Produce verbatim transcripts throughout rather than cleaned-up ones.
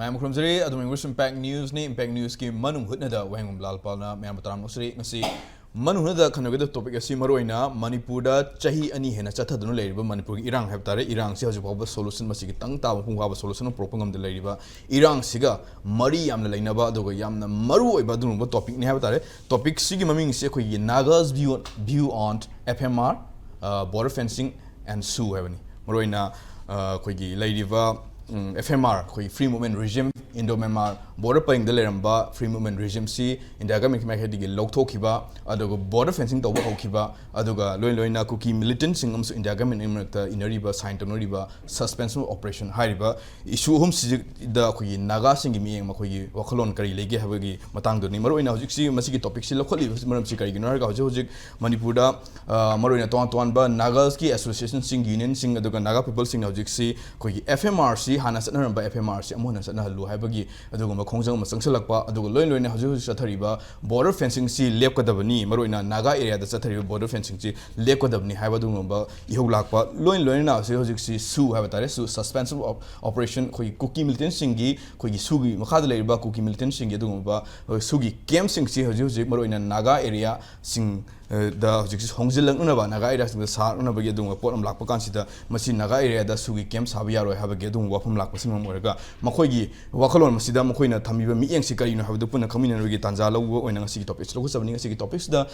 ꯃꯌꯥꯝ ꯈꯨꯔꯨꯝꯖꯔꯤ꯫ ꯑꯗꯨꯝ English Impact Newsꯅꯤ꯫ Impact Newsꯀꯤ ꯃꯅꯨꯡ ꯍꯨꯠꯅꯗ ꯋꯥꯍꯦꯡꯕꯝ ꯂꯥꯜꯄꯥꯜꯅ ꯃꯌꯥꯝꯕꯨ ꯇꯔꯥꯝꯅ ꯑꯣꯛꯆꯔꯤ꯫ ꯉꯁꯤ ꯃꯅꯨꯡ ꯍꯨꯠꯅꯗ ꯈꯟꯅꯒꯗꯕ topic ꯑꯁꯤ ꯃꯔꯨꯑꯣꯏꯅ ꯃꯅꯤꯄꯨꯔꯗ ꯆꯍꯤ ꯑꯅꯤ ꯍꯦꯟꯅ ꯆꯠꯊꯗꯨꯅ ꯂꯩꯔꯤꯕ ꯃꯅꯤꯄꯨꯔꯒꯤ ꯏꯔꯥꯡ ꯍꯥꯏꯕ ꯇꯥꯔꯦ꯫ ꯏꯔꯥꯡꯁꯤ ꯍꯧꯖꯤꯛ ꯐꯥꯎꯕ solution, ꯃꯁꯤꯒꯤ ꯇꯪ ꯇꯥꯕ ꯃꯄꯨꯡ ꯐꯥꯕ solution ꯑꯃ ꯄꯨꯔꯛꯄ ꯉꯝꯗ ꯂꯩꯔꯤꯕ ꯏꯔꯥꯡꯁꯤꯒ ꯃꯔꯤ ꯌꯥꯝꯅ ꯂꯩꯅꯕ ꯑꯗꯨꯒ ꯌꯥꯝꯅ ꯃꯔꯨ ꯑꯣꯏꯕ ꯑꯗꯨꯒꯨꯝꯕ topicꯅꯤ ꯍꯥꯏꯕ ꯇꯥꯔꯦ꯫ Topicꯁꯤꯒꯤ ꯃꯃꯤꯡꯁꯤ ꯑꯩꯈꯣꯏꯒꯤ Nagas view, view on F M R, uh, border fencing and SoO ꯍꯥꯏꯕꯅꯤ꯫ ꯃꯔꯨꯑꯣꯏꯅ, ꯑ, ꯑꯩꯈꯣꯏꯒꯤ ꯂꯩꯔꯤꯕ, ꯎꯝ, F M R, ꯑꯩꯈꯣꯏꯒꯤ Free Movement Regime, Indo Myanmar border ꯄꯔꯤꯡꯗ ꯂꯩꯔꯝꯕ Free Movement Regimeꯁꯤ India governmentꯀꯤ ꯃꯥꯏꯀꯩꯗꯒꯤ ꯂꯧꯊꯣꯛꯈꯤꯕ, ꯑꯗꯨꯒ border fencing ꯇꯧꯕ ꯍꯧꯈꯤꯕ, ꯑꯗꯨꯒ ꯂꯣꯏ ꯂꯣꯏꯅ ꯀꯨꯀꯤ militantꯁꯤꯡ ꯑꯃꯁꯨ India government ꯃꯔꯛꯇ ꯏꯟꯅꯔꯤꯕ, sign ꯇꯧꯅꯔꯤꯕ suspension of operation ꯍꯥꯏꯔꯤꯕ issue ꯑꯍꯨꯝꯁꯤꯗ ꯑꯩꯈꯣꯏꯒꯤ ꯅꯥꯒꯥꯁꯤꯡꯒꯤ ꯃꯤꯠꯌꯦꯡ, ꯃꯈꯣꯏꯒꯤ ꯋꯥꯈꯜꯂꯣꯟ ꯀꯔꯤ ꯂꯩꯒꯦ ꯍꯥꯏꯕꯒꯤ ꯃꯇꯥꯡꯗꯨꯅꯤ꯫ ꯃꯔꯨꯑꯣꯏꯅ ꯍꯧꯖꯤꯛꯁꯤ ꯃꯁꯤꯒꯤ topicꯁꯤ ꯂꯧꯈꯠꯂꯤꯕ ꯃꯔꯝꯁꯤ ꯀꯔꯤꯒꯤꯅꯣ ꯍꯥꯏꯔꯒ ꯍꯧꯖꯤꯛ ꯍꯧꯖꯤꯛ ꯃꯅꯤꯄꯨꯔꯗ, ꯑ, ꯃꯔꯨꯑꯣꯏꯅ ꯇꯣꯉꯥꯟ ꯇꯣꯉꯥꯟꯕ Nagasꯀꯤ associationꯁꯤꯡ, unionꯁꯤꯡ, ꯑꯗꯨꯒ Naga peopleꯁꯤꯡꯅ ꯍꯧꯖꯤꯛꯁꯤ ꯑꯩꯈꯣꯏꯒꯤ F M Rꯁꯤ, ꯍꯥꯟꯅ ꯆꯠꯅꯔꯝꯕ F M Rꯁꯤ ꯑꯃꯨꯛ ꯍꯟꯅ ꯆꯠꯅꯍꯜꯂꯨ ꯍꯥꯏꯕꯒꯤ ꯑꯗꯨꯒꯨꯝꯕ ꯈꯣꯡꯖꯪ ꯑꯃ ꯆꯪꯁꯤꯜꯂꯛꯄ, ꯑꯗꯨꯒ ꯂꯣꯏ ꯂꯣꯏꯅ ꯍꯧꯖꯤꯛ ꯍꯧꯖꯤꯛ ꯆꯠꯊꯔꯤꯕ border fencingꯁꯤ ꯂꯦꯞꯀꯗꯕꯅꯤ, ꯃꯔꯨꯑꯣꯏꯅ Naga areaꯗ ꯆꯠꯊꯔꯤꯕ border fencingꯁꯤ ꯂꯦꯞꯀꯗꯕꯅꯤ ꯍꯥꯏꯕ ꯑꯗꯨꯒꯨꯝꯕ ꯏꯍꯧ ꯂꯥꯛꯄ, ꯂꯣꯏ ꯂꯣꯏꯅꯅ ꯍꯧꯖꯤꯛ ꯍꯧꯖꯤꯛꯁꯤ SoO ꯍꯥꯏꯕ ꯇꯥꯔꯦ, SoO, suspension of operation, ꯑꯩꯈꯣꯏꯒꯤ ꯀꯨꯀꯤ militantꯁꯤꯡꯒꯤ, ꯑꯩꯈꯣꯏꯒꯤ SoOꯒꯤ ꯃꯈꯥꯗ ꯂꯩꯔꯤꯕ ꯀꯨꯀꯤ militantꯁꯤꯡꯒꯤ ꯑꯗꯨꯒꯨꯝꯕ, ꯑ, SoOꯒꯤ campꯁꯤꯡꯁꯤ ꯍꯧꯖꯤꯛ ꯍꯧꯖꯤꯛ ꯃꯔꯨꯑꯣꯏꯅ Naga areaꯁꯤꯡ, ꯑ, ꯗ ꯍꯧꯖꯤꯛꯁꯤ ꯍꯣꯡꯖꯤꯜꯂꯛꯅꯅꯕ, Naga areaꯁꯤꯡꯗ ꯁꯥꯔꯛꯅꯕꯒꯤ ꯑꯗꯨꯒꯨꯝꯕ ꯄꯣꯠ ꯑꯃ ꯂꯥꯛꯄ ꯀꯥꯟꯁꯤꯗ ꯃꯁꯤ Naga areaꯗ SoOꯒꯤ camp ꯁꯥꯕ ꯌꯥꯔꯣꯏ ꯍꯥꯏꯕꯒꯤ ꯑꯗꯨꯒꯨꯝꯕ ꯋꯥꯐꯝ ꯂꯥꯛꯄꯁꯤꯅ ꯃꯔꯝ ꯑꯣꯏꯔꯒ ꯃꯈꯣꯏꯒꯤ ꯋꯥꯈꯜꯂꯣꯟ ꯑꯁꯤꯗ ꯃꯈꯣꯏꯅ ꯊꯝꯃꯤꯕ ꯃꯤꯠꯌꯦꯡꯁꯤ ꯀꯔꯤꯅꯣ ꯍꯥꯏꯕꯗꯨ ꯄꯨꯟꯅ ꯈꯪꯃꯤꯟꯅꯕꯒꯤ ꯇꯥꯟꯖꯥ ꯂꯧꯕ ꯑꯣꯏꯅ ꯉꯁꯤꯒꯤ topicꯁꯤ ꯂꯧꯈꯠꯆꯕꯅꯤ꯫ ꯉꯁꯤꯒꯤ topicꯁꯤꯗ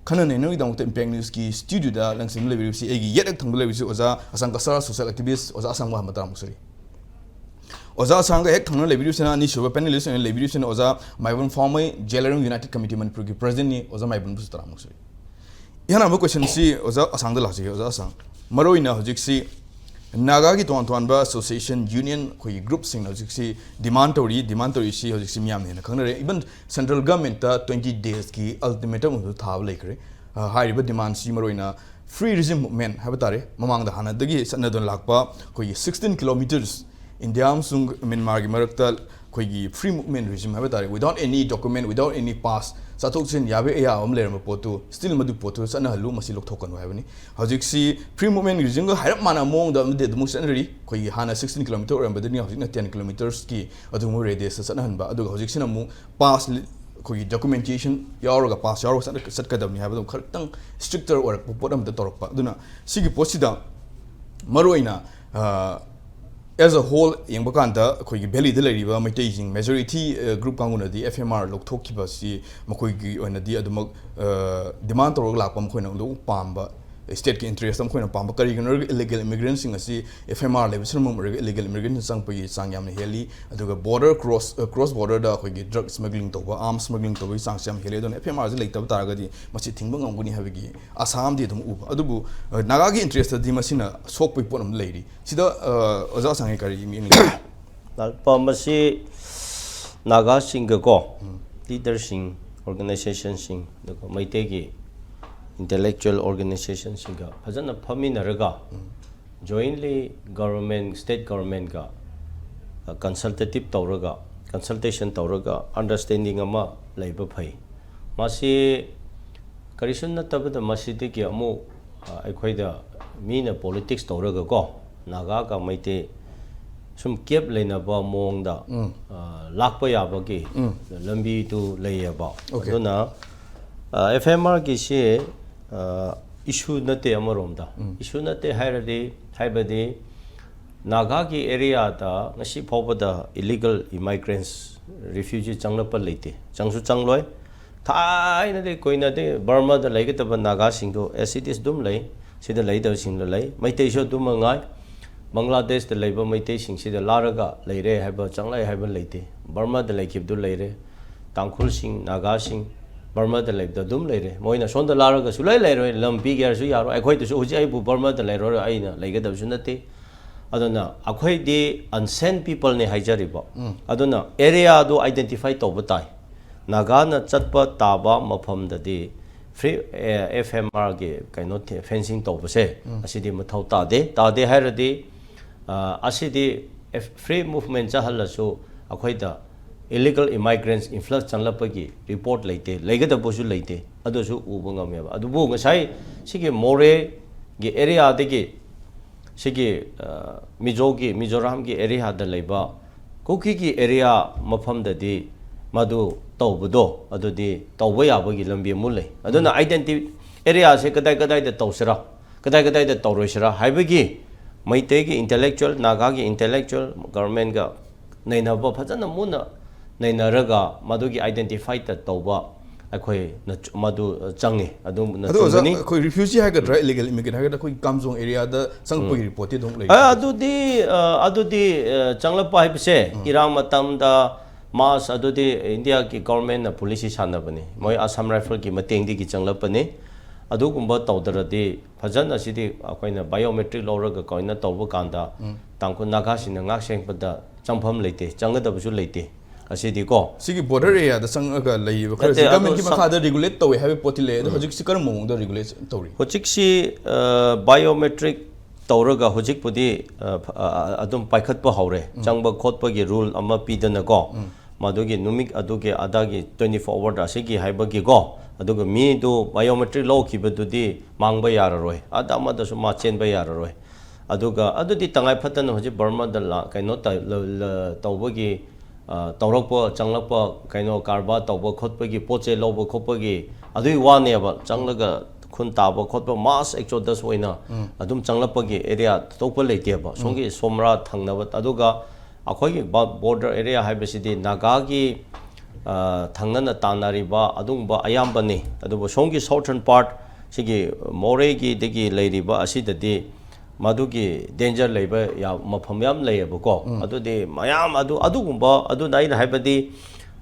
ꯈꯟꯅ ꯅꯩꯅꯕꯒꯤꯗꯃꯛꯇ Impact Newsꯀꯤ studioꯗ ꯂꯪꯁꯤꯟꯗꯨꯅ ꯂꯩꯕꯤꯔꯤꯕꯁꯤ ꯑꯩꯒꯤ ꯌꯦꯠ ꯍꯦꯛ ꯊꯪꯕ ꯂꯩꯕꯁꯤ ꯑꯣꯖꯥ ꯑꯁꯥꯡ ꯀꯁꯥꯔ, social activist ꯑꯣꯖꯥ ꯑꯁꯥꯡꯕ ꯍꯥꯟꯕ ꯇꯔꯥꯃꯨꯛ ꯁꯨꯔꯤ꯫ ꯑꯣꯖꯥ ꯑꯁꯥꯡꯒ ꯍꯦꯛ ꯊꯪꯅ ꯂꯩꯕꯤꯔꯤꯕꯁꯤꯅ, ꯑꯅꯤꯁꯨꯕ panelist ꯑꯣꯏꯅ ꯂꯩꯕꯤꯔꯤꯕꯁꯤꯅ ꯑꯣꯖꯥ ꯃꯥꯏꯕꯝ ꯐꯥꯎꯃꯩ, ꯖꯦꯂꯔꯨꯡ United Committee ꯃꯅꯤꯄꯨꯔꯒꯤ presidentꯅꯤ꯫ ꯑꯣꯖꯥ ꯃꯥꯏꯕꯝꯕꯨꯁꯨ ꯇꯔꯥꯃꯨꯛ ꯁꯨꯔꯤ꯫ ꯏꯍꯥꯟ ꯍꯥꯟꯕ questionꯁꯤ ꯑꯣꯖꯥ ꯑꯁꯥꯡꯗ ꯂꯥꯛꯆꯒꯦ꯫ ꯑꯣꯖꯥ ꯑꯁꯥꯡ, ꯃꯔꯨꯑꯣꯏꯅ ꯍꯧꯖꯤꯛꯁꯤ ꯅꯥꯒꯥꯒꯤ ꯇꯣꯉꯥꯟ ꯇꯣꯉꯥꯟꯕ association, union, ꯑꯩꯈꯣꯏꯒꯤ groupꯁꯤꯡꯅ ꯍꯧꯖꯤꯛꯁꯤ demand ꯇꯧꯔꯤ꯫ Demand ꯇꯧꯔꯤꯁꯤ ꯍꯧꯖꯤꯛꯁꯤ ꯃꯤꯌꯥꯝꯅ ꯍꯦꯟꯅ ꯈꯪꯅꯔꯦ꯫ Even central governmentꯇ twenty daysꯀꯤ ultimatum ꯑꯗꯨ ꯊꯥꯕ ꯂꯩꯈ꯭ꯔꯦ꯫ ꯑ, ꯍꯥꯏꯔꯤꯕ demandꯁꯤ ꯃꯔꯨꯑꯣꯏꯅ Free Regime Movement ꯍꯥꯏꯕ ꯇꯥꯔꯦ, ꯃꯃꯥꯡꯗ ꯍꯥꯟꯅꯗꯒꯤ ꯆꯠꯅꯗꯨꯅ ꯂꯥꯛꯄ ꯑꯩꯈꯣꯏꯒꯤ sixteen kilometres India ꯑꯃꯁꯨꯡ ꯃ꯭ꯌꯥꯟꯃꯥꯔꯒꯤ ꯃꯔꯛꯇ ꯑꯩꯈꯣꯏꯒꯤ free movement regime ꯍꯥꯏꯕ ꯇꯥꯔꯦ, without any document, without any pass, ꯆꯠꯊꯣꯛ ꯆꯠꯁꯤꯟ ꯌꯥꯕ ꯌꯥꯕ ꯑꯃ ꯂꯩꯔꯝꯕ ꯄꯣꯠꯇꯨ still ꯃꯗꯨ ꯄꯣꯠꯇꯨ ꯆꯠꯅꯍꯜꯂꯨ, ꯃꯁꯤ ꯂꯧꯊꯣꯛꯀꯅꯨ ꯍꯥꯏꯕꯅꯤ꯫ ꯍꯧꯖꯤꯛꯁꯤ free movement regimeꯒ ꯍꯥꯏꯔꯞ ꯃꯥꯟꯅꯕ ꯃꯑꯣꯡꯗ ꯑꯃꯗꯤ ꯑꯗꯨꯃꯛ ꯆꯠꯅꯔꯤ꯫ ꯑꯩꯈꯣꯏꯒꯤ ꯍꯥꯟꯅ sixteen kilometer ꯑꯣꯏꯔꯝꯕꯗꯨꯅꯤ, ꯍꯧꯖꯤꯛꯅ ten kilometersꯀꯤ ꯑꯗꯨꯒꯨꯝꯕ radiusꯇ ꯆꯠꯅꯍꯟꯕ꯫ ꯑꯗꯨꯒ ꯍꯧꯖꯤꯛꯁꯤꯅ ꯑꯃꯨꯛ pass, ꯑꯩꯈꯣꯏꯒꯤ documentation ꯌꯥꯎꯔꯒ, pass ꯌꯥꯎꯔꯒ ꯆꯠ-, ꯆꯠꯀꯗꯕꯅꯤ ꯍꯥꯏꯕꯗꯣ ꯈꯔꯇꯪ stricter ꯑꯣꯏꯔꯛꯄ ꯄꯣꯠ ꯑꯃꯗ ꯇꯧꯔꯛꯄ꯫ ꯑꯗꯨꯅ ꯁꯤꯒꯤ ꯄꯣꯠꯁꯤꯗ ꯃꯔꯨꯑꯣꯏꯅ, ꯑ, as a whole ꯌꯦꯡꯕ ꯀꯥꯟꯗ ꯑꯩꯈꯣꯏꯒꯤ valleyꯗ ꯂꯩꯔꯤꯕ ꯃꯩꯇꯩꯁꯤꯡ majority, ꯑ, group ꯀꯥꯡꯕꯨꯅꯗꯤ F M R ꯂꯧꯊꯣꯛꯈꯤꯕꯁꯤ ꯃꯈꯣꯏꯒꯤ ꯑꯣꯏꯅꯗꯤ ꯑꯗꯨꯃꯛ, ꯑ, demand ꯇꯧꯔꯒ ꯂꯥꯛꯄ, ꯃꯈꯣꯏꯅ ꯑꯗꯨꯝ ꯄꯥꯝꯕ, stateꯀꯤ interest ꯑꯃ ꯃꯈꯣꯏꯅ ꯄꯥꯝꯕ꯫ ꯀꯔꯤꯒꯤꯅꯣ ꯍꯥꯏꯔꯒ illegal immigrantꯁꯤꯡ ꯑꯁꯤ F M R ꯂꯩꯕꯁꯤꯅ ꯃꯔꯝ ꯑꯣꯏꯔꯒ illegal immigrant ꯆꯪꯕꯒꯤ ꯆꯥꯡ ꯌꯥꯝꯅ ꯍꯦꯜꯂꯤ꯫ ꯑꯗꯨꯒ border cross, ꯑ, cross borderꯗ ꯑꯩꯈꯣꯏꯒꯤ drug smuggling ꯇꯧꯕ, arms smuggling ꯇꯧꯕꯒꯤ ꯆꯥꯡꯁꯦ ꯌꯥꯝ ꯍꯦꯜꯂꯤ꯫ ꯑꯗꯨꯅ F M Rꯁꯦ ꯂꯩꯇꯕ ꯇꯥꯔꯒꯗꯤ ꯃꯁꯤ ꯊꯤꯡꯕ ꯉꯝꯒꯅꯤ ꯍꯥꯏꯕꯒꯤ ꯑꯁꯥ ꯑꯃꯗꯤ ꯑꯗꯨꯝ ꯎꯕ꯫ ꯑꯗꯨꯕꯨ, ꯑ, ꯅꯥꯒꯥꯒꯤ interestꯇꯗꯤ ꯃꯁꯤꯅ ꯁꯣꯛꯄꯒꯤ ꯄꯣꯠ ꯑꯃ ꯂꯩꯔꯤ꯫ ꯁꯤꯗ, ꯑ, ꯑꯣꯖꯥ ꯁꯥꯡꯉꯩ ꯀꯔꯤ ꯃꯤꯠꯌꯦꯡ ꯂꯩ? ꯂꯥꯜꯄꯥ, ꯃꯁꯤ ꯅꯥꯒꯥꯁꯤꯡꯒꯀꯣ, ꯎꯝ꯫ Leaderꯁꯤꯡ, organizationꯁꯤꯡ, ꯑꯗꯨꯒ ꯃꯩꯇꯩꯒꯤ intellectual organizationꯁꯤꯡꯒ ꯐꯖꯅ ꯐꯝꯃꯤꯟꯅꯔꯒ, ꯎꯝ꯫ Jointly government, state governmentꯒ, ꯑ, consultative ꯇꯧꯔꯒ, consultation ꯇꯧꯔꯒ understanding ꯑꯃ ꯂꯩꯕ ꯐꯩ꯫ ꯃꯁꯤ ꯀꯔꯤꯁꯨ ꯅꯠꯇꯕꯗ ꯃꯁꯤꯗꯒꯤ ꯑꯃꯨꯛ, ꯑ, ꯑꯩꯈꯣꯏꯗ ꯃꯤꯅ politics ꯇꯧꯔꯒꯀꯣ, ꯅꯥꯒꯥꯒ ꯃꯩꯇꯩ ꯁꯨꯝ gap ꯂꯩꯅꯕ ꯃꯑꯣꯡꯗ, ꯎꯝ꯫ ꯑ, ꯂꯥꯛꯄ ꯌꯥꯕꯒꯤ ꯎꯝ꯫ ꯂꯝꯕꯤꯗꯨ ꯂꯩꯌꯦꯕ꯫ Okay꯫ ꯑꯗꯨꯅ, ꯑ, F M Rꯒꯤꯁꯤ, ꯑ, issue ꯅꯠꯇꯦ ꯑꯃꯔꯣꯝꯗ꯫ ꯎꯝ꯫ Issue ꯅꯠꯇꯦ ꯍꯥꯏꯔꯗꯤ, ꯍꯥꯏꯕꯗꯤ ꯅꯥꯒꯥꯒꯤ areaꯗ ꯉꯁꯤ ꯐꯥꯎꯕꯗ illegal immigrants, refugee ꯆꯪꯂꯛꯄ ꯂꯩꯇꯦ, ꯆꯪꯁꯨ ꯆꯪꯂꯣꯏ꯫ ꯊꯥꯏꯅꯗꯤ ꯀꯨꯏꯅꯗꯤ ꯕꯔꯃꯥꯗ ꯂꯩꯒꯗꯕ ꯅꯥꯒꯥꯁꯤꯡꯗꯣ as it is ꯑꯗꯨꯝ ꯂꯩ, ꯁꯤꯗ ꯂꯩꯗꯕꯁꯤꯡꯗꯣ ꯂꯩ꯫ ꯃꯩꯇꯩꯁꯨ ꯑꯗꯨꯝ ꯃꯉꯥꯏ꯫ ꯕꯪꯒ꯭ꯂꯥꯗꯦꯁꯇ ꯂꯩꯕ ꯃꯩꯇꯩꯁꯤꯡ ꯁꯤꯗ ꯂꯥꯔꯒ ꯂꯩꯔꯦ ꯍꯥꯏꯕ, ꯆꯪꯂꯛꯑꯦ ꯍꯥꯏꯕ ꯂꯩꯇꯦ꯫ ꯕꯔꯃꯥꯗ ꯂꯩꯈꯤꯕꯗꯨ ꯂꯩꯔꯦ꯫ ꯇꯥꯡꯈꯨꯜꯁꯤꯡ, ꯅꯥꯒꯥꯁꯤꯡ ꯕꯔꯃꯥꯗ ꯂꯩꯕꯗ ꯑꯗꯨꯝ ꯂꯩꯔꯦ꯫ ꯃꯣꯏꯅ ꯁꯣꯝꯗ ꯂꯥꯔꯒ ꯁꯨꯡꯂꯩ ꯂꯩꯔꯣꯏ, ꯂꯝ ꯄꯤꯒꯦ ꯍꯥꯏꯔꯁꯨ ꯌꯥꯔꯣꯏ꯫ ꯑꯩꯈꯣꯏꯗꯁꯨ ꯍꯧꯖꯤꯛ ꯑꯩꯕꯨ ꯕꯔꯃꯥꯗ ꯂꯩꯔꯣꯏ, ꯑꯩꯅ ꯂꯩꯒꯗꯕꯁꯨ ꯅꯠꯇꯦ꯫ ꯑꯗꯨꯅ ꯑꯩꯈꯣꯏꯗꯤ unsent peopleꯅꯦ ꯍꯥꯏꯖꯔꯤꯕ꯫ ꯎꯝ꯫ ꯑꯗꯨꯅ areaꯗꯨ identify ꯇꯧꯕ ꯇꯥꯏ꯫ ꯅꯥꯒꯥꯅ ꯆꯠꯄ ꯇꯥꯕ ꯃꯐꯝꯗꯗꯤ free, ꯑꯦ, F M Rꯒꯤ ꯀꯩꯅꯣ ꯊꯦ-, fencing ꯇꯧꯕꯁꯦ, ꯎꯝ꯫ ꯑꯁꯤꯗꯤ ꯃꯊꯧ ꯇꯥꯗꯦ꯫ ꯇꯥꯗꯦ ꯍꯥꯏꯔꯗꯤ, ꯑ, ꯑꯁꯤꯗꯤ ꯑꯦꯐ-, free movement ꯆꯠꯍꯜꯂꯁꯨ ꯑꯩꯈꯣꯏꯗ illegal immigrants influx ꯆꯪꯂꯛꯄꯒꯤ report ꯂꯩꯇꯦ, ꯂꯩꯒꯗꯕꯁꯨ ꯂꯩꯇꯦ, ꯑꯗꯨꯁꯨ ꯎꯕ ꯉꯝꯃꯦꯕ꯫ ꯑꯗꯨꯕꯨ ꯉꯁꯥꯏ ꯁꯤꯒꯤ ꯃꯣꯔꯦꯒꯤ areaꯗꯒꯤ ꯁꯤꯒꯤ, ꯑ, ꯃꯤꯖꯣꯒꯤ, ꯃꯤꯖꯣꯔꯥꯝꯒꯤ areaꯗ ꯂꯩꯕ ꯀꯨꯀꯤꯒꯤ area ꯃꯐꯝꯗꯗꯤ ꯃꯗꯨ ꯇꯧꯕꯗꯣ ꯑꯗꯨꯗꯤ ꯇꯧꯕ ꯌꯥꯕꯒꯤ ꯂꯝꯕꯤ ꯑꯃꯨꯛ ꯂꯩ꯫ ꯑꯗꯨꯅ identity areaꯁꯦ ꯀꯗꯥꯏ ꯀꯗꯥꯏꯗ ꯇꯧꯁꯤꯔꯥ, ꯀꯗꯥꯏ ꯀꯗꯥꯏꯗ ꯇꯧꯔꯣꯏꯁꯤꯔꯥ ꯍꯥꯏꯕꯒꯤ ꯃꯩꯇꯩꯒꯤ intellectual, ꯅꯥꯒꯥꯒꯤ intellectual, governmentꯒ ꯅꯩꯅꯕ ꯐꯖꯅ ꯃꯨꯟꯅ ꯅꯩꯅꯔꯒ ꯃꯗꯨꯒꯤ identifyꯗ ꯇꯧꯕ ꯑꯩꯈꯣꯏꯅ ꯆ-, ꯃꯗꯨ ꯆꯪꯉꯤ꯫ ꯑꯗꯨꯅ ꯑꯗꯣ ꯑꯣꯖꯥ, ꯆꯨꯝꯒꯅꯤ꯫ ꯑꯩꯈꯣꯏ refugee ꯍꯥꯏꯒꯗ꯭ꯔꯥ, illegal immigrant ꯍꯥꯏꯒꯗ꯭ꯔꯥ, ꯑꯩꯈꯣꯏ ꯀꯥꯝꯖꯣꯡ areaꯗ ꯆꯪꯉꯛꯄꯒꯤ reportꯇꯤ ꯑꯗꯨꯝ ꯂꯩ꯫ ꯑ, ꯑꯗꯨꯗꯤ, ꯑ, ꯑꯗꯨꯗꯤ, ꯑ, ꯆꯪꯂꯛꯄ ꯍꯥꯏꯕꯁꯦ ꯏꯔꯥꯡ ꯃꯇꯝꯗ mass ꯑꯗꯨꯗꯤ Indiaꯒꯤ governmentꯅ policy ꯁꯥꯟꯅꯕꯅꯤ꯫ ꯃꯣꯏ Assam Riflesꯀꯤ ꯃꯇꯦꯡꯗꯒꯤ ꯆꯪꯂꯛꯄꯅꯤ꯫ ꯑꯗꯨꯒꯨꯝꯕ ꯇꯧꯗ꯭ꯔꯗꯤ ꯐꯖꯅ ꯁꯤꯗꯤ ꯑꯩꯈꯣꯏꯅ biometric ꯂꯧꯔꯒ ꯀꯃꯥꯏꯅ ꯇꯧꯕ ꯀꯥꯟꯗ ꯇꯥꯡꯈꯨꯜ ꯅꯥꯒꯥꯁꯤꯡꯅ ꯉꯥꯛ ꯁꯦꯡꯕꯗ ꯆꯪꯐꯝ ꯂꯩꯇꯦ, ꯆꯪꯒꯗꯕꯁꯨ ꯂꯩꯇꯦ꯫ ꯑꯁꯤꯗꯤꯀꯣ ꯁꯤꯒꯤ border areaꯗ ꯆꯪꯉꯒ ꯂꯩꯔꯤꯕ ꯈꯔꯁꯤ ꯅꯠꯇꯦ, ꯑꯗꯨ governmentꯀꯤ ꯁꯪ- ꯃꯈꯥꯗ regulate ꯇꯧꯋꯦ ꯍꯥꯏꯕꯒꯤ ꯄꯣꯠꯇꯤ ꯂꯩ꯫ ꯑꯗꯣ ꯎꯝ꯫ ꯍꯧꯖꯤꯛꯁꯤ ꯀꯔꯝꯕ ꯃꯑꯣꯡꯗ regulate ꯇꯧꯔꯤ? ꯍꯧꯖꯤꯛꯁꯤ, ꯑ, biometric ꯇꯧꯔꯒ ꯍꯧꯖꯤꯛꯄꯨꯗꯤ, ꯑ, ꯐ-, ꯑ, ꯑ, ꯑꯗꯨꯝ ꯄꯥꯏꯈꯠꯄ ꯍꯧꯔꯦ꯫ ꯎꯝ꯫ ꯆꯪꯕ ꯈꯣꯠꯄꯒꯤ rule ꯑꯃ ꯄꯤꯗꯅꯀꯣ꯫ ꯎꯝ꯫ ꯃꯗꯨꯒꯤ ꯅꯨꯃꯤꯠ ꯑꯗꯨꯒꯤ ꯑꯗꯥꯒꯤ twenty-four hour ꯑꯁꯤꯒꯤ ꯍꯥꯏꯕꯒꯤꯀꯣ꯫ ꯑꯗꯨꯒ ꯃꯤꯗꯨ biometric ꯂꯧꯈꯤꯕꯗꯨꯗꯤ ꯃꯥꯡꯕ ꯌꯥꯔꯔꯣꯏ꯫ ꯑꯗ ꯑꯃꯗꯁꯨ ꯃꯥ ꯆꯦꯟꯕ ꯌꯥꯔꯔꯣꯏ꯫ ꯑꯗꯨꯒ ꯑꯗꯨꯗꯤ ꯇꯉꯥꯏ ꯐꯗꯅ ꯍꯧꯖꯤꯛ ꯕꯔꯃꯥꯗ ꯂꯥ-, ꯀꯩꯅꯣ ꯇ-, ꯂ-, ꯂ-, ꯇꯧꯕꯒꯤ, ꯑ, ꯇꯧꯔꯛꯄ, ꯆꯪꯂꯛꯄ, ꯀꯩꯅꯣ ꯀꯔꯕꯥꯔ ꯇꯧꯕ ꯈꯣꯠꯄꯒꯤ, ꯄꯣꯠ ꯆꯩ ꯂꯧꯕ ꯈꯣꯠꯄꯒꯤ ꯑꯗꯨꯒꯤ ꯋꯥꯅꯦꯕ꯫ ꯆꯪꯂꯒ ꯈꯨꯟ ꯇꯥꯕ ꯈꯣꯠꯄ, mass exodus ꯑꯣꯏꯅ ꯎꯝ꯫ ꯑꯗꯨꯝ ꯆꯪꯂꯛꯄꯒꯤ area ꯊꯣꯏꯗꯣꯛꯄ ꯂꯩꯇꯦꯕ꯫ ꯎꯝ꯫ ꯁꯣꯝꯒꯤ ꯁꯣꯝꯔꯥ ꯊꯪꯅꯕ, ꯑꯗꯨꯒ ꯑꯩꯈꯣꯏꯒꯤ ꯕ-, border area ꯍꯥꯏꯕꯁꯤꯗꯤ ꯅꯥꯒꯥꯒꯤ, ꯑ, ꯊꯪꯅꯅ ꯇꯥꯟꯅꯔꯤꯕ ꯑꯗꯨꯒꯨꯝꯕ ꯑꯌꯥꯝꯕꯅꯤ꯫ ꯑꯗꯨꯕꯨ ꯁꯣꯝꯒꯤ southern part, ꯁꯤꯒꯤ ꯃꯣꯔꯦꯒꯤꯗꯒꯤ ꯂꯩꯔꯤꯕ ꯑꯁꯤꯗꯗꯤ ꯃꯗꯨꯒꯤ danger ꯂꯩꯕ ꯌꯥ-, ꯃꯐꯝ ꯌꯥꯝ ꯂꯩꯌꯦꯕꯀꯣ꯫ ꯎꯝ꯫ ꯑꯗꯨꯗꯤ ꯃꯌꯥꯝ ꯑꯗꯨ, ꯑꯗꯨꯒꯨꯝꯕ, ꯑꯗꯨꯅ ꯑꯩꯅ ꯍꯥꯏꯕꯗꯤ,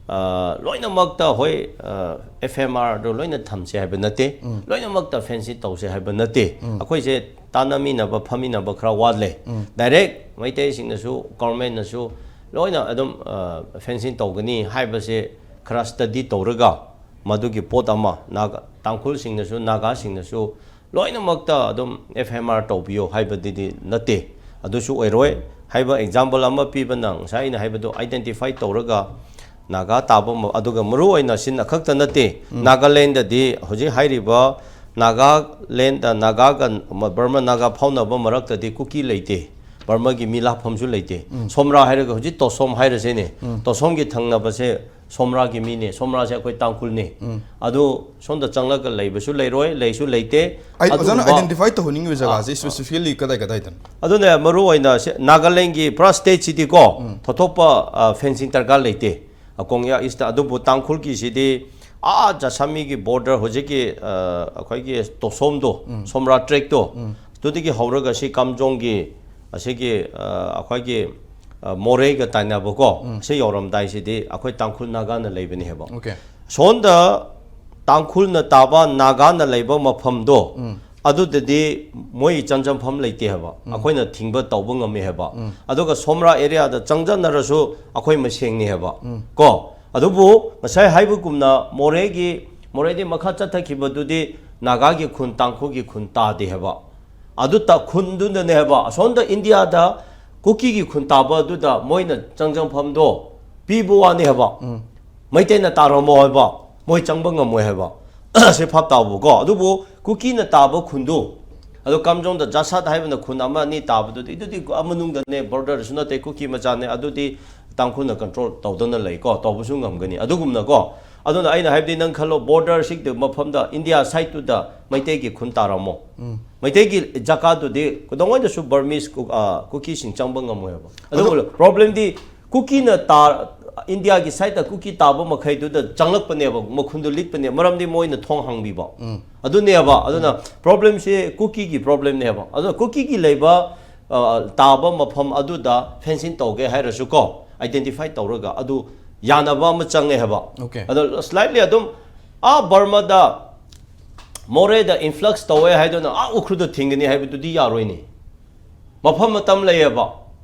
ꯑ, ꯂꯣꯏꯅꯃꯛꯇ ꯍꯣꯏ, ꯑ, F M R ꯗꯣ ꯂꯣꯏꯅ ꯊꯝꯁꯦ ꯍꯥꯏꯕ ꯅꯠꯇꯦ, ꯎꯝ꯫ ꯂꯣꯏꯅꯃꯛꯇ fencing ꯇꯧꯁꯦ ꯍꯥꯏꯕ ꯅꯠꯇꯦ꯫ ꯎꯝ꯫ ꯑꯩꯈꯣꯏꯁꯦ ꯇꯥꯟꯅꯃꯤꯟꯅꯕ, ꯐꯝꯃꯤꯟꯅꯕ ꯈꯔ ꯋꯥꯠꯂꯦ꯫ ꯎꯝ꯫ Direct ꯃꯩꯇꯩꯁꯤꯡꯅꯁꯨ, governmentꯅꯁꯨ ꯂꯣꯏꯅ ꯑꯗꯨꯝ, ꯑ, fencing ꯇꯧꯒꯅꯤ ꯍꯥꯏꯕꯁꯦ ꯈꯔ study ꯇꯧꯔꯒ ꯃꯗꯨꯒꯤ ꯄꯣꯠ ꯑꯃ ꯅꯥꯒꯥ, ꯇꯥꯡꯈꯨꯜꯁꯤꯡꯅꯁꯨ, ꯅꯥꯒꯥꯁꯤꯡꯅꯁꯨ ꯂꯣꯏꯅꯃꯛꯇ ꯑꯗꯨꯝ F M R ꯇꯧꯕꯤꯌꯣ ꯍꯥꯏꯕꯗꯨꯗꯤ ꯅꯠꯇꯦ꯫ ꯑꯗꯨꯁꯨ ꯑꯣꯏꯔꯣꯏ꯫ ꯍꯥꯏꯕ ꯑꯦꯛꯖꯥꯝꯄꯜ ꯑꯃ ꯄꯤꯕꯅ, ꯉꯁꯥꯏ ꯑꯩꯅ ꯍꯥꯏꯕꯗꯣ ꯑꯥꯏꯗꯦꯟꯇꯤꯐꯥꯏ ꯇꯧꯔꯒ ꯅꯥꯒꯥ ꯇꯥꯕ ꯑꯃ, ꯑꯗꯨꯒ ꯃꯔꯨ ꯑꯣꯏꯅ ꯁꯤꯅ ꯈꯛꯇ ꯅꯠꯇꯦ, ꯅꯥꯒꯥꯂꯦꯟꯗꯗꯤ ꯍꯧꯖꯤꯛ ꯍꯥꯏꯔꯤꯕ ꯅꯥꯒꯥꯂꯦꯟꯗ, ꯅꯥꯒꯥꯒ ꯕꯔꯃ ꯅꯥꯒꯥ ꯐꯥꯎꯅꯕ ꯃꯔꯛꯇꯗꯤ ꯀꯨꯀꯤ ꯂꯩꯇꯦ, ꯕꯔꯃꯒꯤ ꯃꯤ ꯂꯥꯛꯐꯝꯁꯨ ꯂꯩꯇꯦ꯫ ꯁꯣꯝꯔꯥ ꯍꯥꯏꯔꯒ ꯍꯧꯖꯤꯛ ꯇꯣꯁꯣꯝ ꯍꯥꯏꯔꯁꯤꯅꯦ, ꯇꯣꯁꯣꯝꯒꯤ ꯊꯪꯅꯕꯁꯦ ꯁꯣꯝꯔꯥꯒꯤ ꯃꯤꯅꯦ, ꯁꯣꯝꯔꯥꯁꯦ ꯑꯩꯈꯣꯏ ꯇꯥꯡꯈꯨꯜꯅꯦ꯫ ꯑꯗꯨ ꯁꯣꯝꯗ ꯆꯪꯂꯒ ꯂꯩꯕꯁꯨ ꯂꯩꯔꯣꯏ, ꯂꯩꯁꯨ ꯂꯩꯇꯦ꯫ ꯑꯩ ꯑꯣꯖꯥꯅ ꯑꯗꯨꯒꯨꯝꯕ ꯑꯥꯏꯗꯦꯟꯇꯤꯐꯥꯏ ꯇꯧꯍꯟꯅꯤꯡꯉꯤꯕ ꯖꯒꯥꯁꯦ ꯁ꯭ꯄꯦꯁꯤꯐꯤꯀꯦꯜꯂꯤ ꯀꯗꯥꯏ ꯀꯗꯥꯏꯗꯅꯣ? ꯑꯗꯨꯅ ꯃꯔꯨ ꯑꯣꯏꯅ ꯁꯤ ꯅꯥꯒꯥꯂꯦꯟꯒꯤ ꯄꯨꯔꯥ ꯁ꯭ꯇꯦꯠꯁꯤꯗꯤꯀꯣ, ꯊꯣꯏꯗꯣꯛꯄ, ꯑ, ꯐꯦꯟꯁꯤꯡ ꯗꯔꯀꯥꯔ ꯂꯩꯇꯦ꯫ ꯑ, ꯀꯣꯡꯌꯥ ꯏꯁꯇ, ꯑꯗꯨꯕꯨ ꯇꯥꯡꯈꯨꯜꯒꯤꯁꯤꯗꯤ ꯑꯥ ꯖꯁꯥꯃꯤꯒꯤ ꯕꯣꯔꯗꯔ, ꯍꯧꯖꯤꯛꯀꯤ, ꯑ, ꯑꯩꯈꯣꯏꯒꯤ ꯇꯣꯁꯣꯝꯗꯣ, ꯁꯣꯝꯔꯥ ꯇ꯭ꯔꯦꯛꯇꯣ, ꯑꯗꯨꯗꯒꯤ ꯍꯧꯔꯒ ꯁꯤ ꯀꯥꯝꯖꯣꯡꯒꯤ, ꯑꯁꯤꯒꯤ, ꯑ, ꯑꯩꯈꯣꯏꯒꯤ, ꯑ, ꯃꯣꯔꯦꯒ ꯇꯥꯏꯅꯕꯀꯣ, ꯁꯤ ꯌꯧꯔꯝꯗꯥꯏꯁꯤꯗꯤ ꯑꯩꯈꯣꯏ ꯇꯥꯡꯈꯨꯜ ꯅꯥꯒꯥꯅ ꯂꯩꯕꯅꯦꯕ꯫ ꯑꯣꯀꯦ꯫ ꯁꯣꯝꯗ ꯇꯥꯡꯈꯨꯜꯅ ꯇꯥꯕ ꯅꯥꯒꯥꯅ ꯂꯩꯕ ꯃꯐꯝꯗꯣ, ꯑꯗꯨꯗꯗꯤ ꯃꯣꯏ ꯆꯪꯖꯝꯐꯝ ꯂꯩꯇꯦ ꯍꯥꯏꯕ, ꯑꯩꯈꯣꯏꯅ ꯊꯤꯡꯕ ꯇꯧꯕ ꯉꯝꯃꯦ ꯍꯥꯏꯕ꯫ ꯑꯗꯨꯒ ꯁꯣꯝꯔꯥ ꯑꯦꯔꯤꯌꯥꯗ ꯆꯪꯖꯟꯅꯔꯁꯨ ꯑꯩꯈꯣꯏ ꯃꯁꯦꯡꯅꯤ ꯍꯥꯏꯕ꯫ ꯀꯣ, ꯑꯗꯨꯕꯨ ꯉꯁꯥꯏ ꯍꯥꯏꯕꯒꯨꯝꯅ ꯃꯣꯔꯦꯒꯤ, ꯃꯣꯔꯦꯗꯤ ꯃꯈꯥ ꯆꯠꯊꯈꯤꯕꯗꯨꯗꯤ ꯅꯥꯒꯥꯒꯤ ꯈꯨꯟ, ꯇꯥꯡꯈꯨꯜꯒꯤ ꯈꯨꯟ ꯇꯥꯗꯦ ꯍꯥꯏꯕ꯫ ꯑꯗꯨ ꯇ-, ꯈꯨꯟꯗꯨꯅꯅꯦ ꯍꯥꯏꯕ, ꯑꯁꯣꯝꯗ ꯏꯟꯗꯤꯌꯥꯗ ꯀꯨꯀꯤꯒꯤ ꯈꯨꯟ ꯇꯥꯕ ꯑꯗꯨꯗ ꯃꯣꯏꯅ ꯆꯪꯖꯪꯐꯝꯗꯣ ꯄꯤꯕ ꯋꯥꯅꯤ ꯍꯥꯏꯕ꯫ ꯃꯩꯇꯩꯅ ꯇꯥꯔꯝꯃꯣ ꯍꯥꯏꯕ, ꯃꯣꯏ ꯆꯪꯕ ꯉꯝꯃꯣꯏ ꯍꯥꯏꯕ꯫ ꯁꯤ ꯚꯥꯞ ꯇꯥꯎꯕꯀꯣ꯫ ꯑꯗꯨꯕꯨ ꯀꯨꯀꯤꯅ ꯇꯥꯕ ꯈꯨꯟꯗꯨ, ꯑꯗꯣ ꯀꯥꯝꯖꯣꯡꯗ ꯖꯥꯁꯥꯠ ꯍꯥꯏꯕꯅ ꯈꯨꯟ ꯑꯃ ꯑꯅꯤ ꯇꯥꯕꯗꯨꯗꯤ, ꯑꯗꯨꯗꯤ ꯑ ꯃꯅꯨꯡꯗꯅꯦ, ꯕꯣꯔꯗꯔꯁꯨ ꯅꯠꯇꯦ, ꯀꯨꯀꯤ ꯃꯆꯥꯅꯦ, ꯑꯗꯨꯗꯤ ꯇꯥꯡꯈꯨꯜꯅ ꯀꯟꯇ꯭ꯔꯣꯜ ꯇꯧꯗꯅ ꯂꯩꯀꯣ, ꯇꯧꯕꯁꯨ ꯉꯝꯒꯅꯤ꯫ ꯑꯗꯨꯒꯨꯝꯅꯀꯣ, ꯑꯗꯨꯅ ꯑꯩꯅ ꯍꯥꯏꯕꯗꯤ, ꯅꯪ ꯈꯜꯂꯣ, ꯕꯣꯔꯗꯔ ꯁꯤꯒꯤ ꯃꯐꯝꯗ, ꯏꯟꯗꯤꯌꯥ ꯁꯥꯏꯠꯇꯨꯗ ꯃꯩꯇꯩꯒꯤ ꯈꯨꯟ ꯇꯥꯔꯝꯃꯣ꯫ ꯃꯩꯇꯩꯒꯤ ꯖꯒꯥꯗꯨꯗꯤ ꯀꯩꯗꯧꯉꯩꯗꯁꯨ ꯕꯔꯃꯤꯁ ꯀꯨ-, ꯑ, ꯀꯨꯀꯤꯁꯤꯡ ꯆꯪꯕ ꯉꯝꯃꯣꯏꯕ꯫ ꯑꯗꯨꯕꯨ ꯄ꯭ꯔꯣꯕ꯭ꯂꯦꯝꯗꯤ ꯀꯨꯀꯤꯅ ꯇꯥ-, ꯏꯟꯗꯤꯌꯥꯒꯤ ꯁꯥꯏꯠꯇ ꯀꯨꯀꯤ ꯇꯥꯕ ꯃꯈꯩꯗꯨꯗ ꯆꯪꯂꯛꯄꯅꯦꯕ, ꯃꯈꯨꯟꯗꯨ ꯂꯤꯛꯄꯅꯦ, ꯃꯔꯝꯗꯤ ꯃꯣꯏꯅ ꯊꯣꯡ ꯍꯥꯡꯕꯤꯕ꯫ ꯑꯗꯨꯅꯦꯕ, ꯑꯗꯨꯅ ꯄ꯭ꯔꯣꯕ꯭ꯂꯦꯝꯁꯦ ꯀꯨꯀꯤꯒꯤ ꯄ꯭ꯔꯣꯕ꯭ꯂꯦꯝꯅꯦꯕ꯫ ꯑꯗꯨꯅ ꯀꯨꯀꯤꯒꯤ ꯂꯩꯕ, ꯑ, ꯇꯥꯕ ꯃꯐꯝ ꯑꯗꯨꯗ ꯐꯦꯟꯁꯤꯡ ꯇꯧꯒꯦ ꯍꯥꯏꯔꯁꯨ ꯀꯣ, ꯑꯥꯏꯗꯦꯟꯇꯤꯐꯥꯏ ꯇꯧꯔꯒ ꯑꯗꯨ ꯌꯥꯅꯕ ꯑꯃ ꯆꯪꯉꯦ ꯍꯥꯏꯕ꯫ Okay. ꯑꯗꯣ ꯁ꯭ꯂꯥꯏꯠꯂꯤ ꯑꯗꯨꯝ ꯑꯥ ꯕꯔꯃꯥꯗ, ꯃꯣꯔꯦꯗ ꯏꯟꯐ꯭ꯂꯛꯁ ꯇꯧꯋꯦ ꯍꯥꯏꯗꯨꯅ ꯑꯥ ꯎꯈ꯭ꯔꯨꯜꯗ ꯊꯤꯡꯒꯅꯤ ꯍꯥꯏꯕꯗꯨꯗꯤ ꯌꯥꯔꯣꯏꯅꯦ꯫ ꯃꯐꯝ ꯃꯇꯝ ꯂꯩꯌꯦꯕ꯫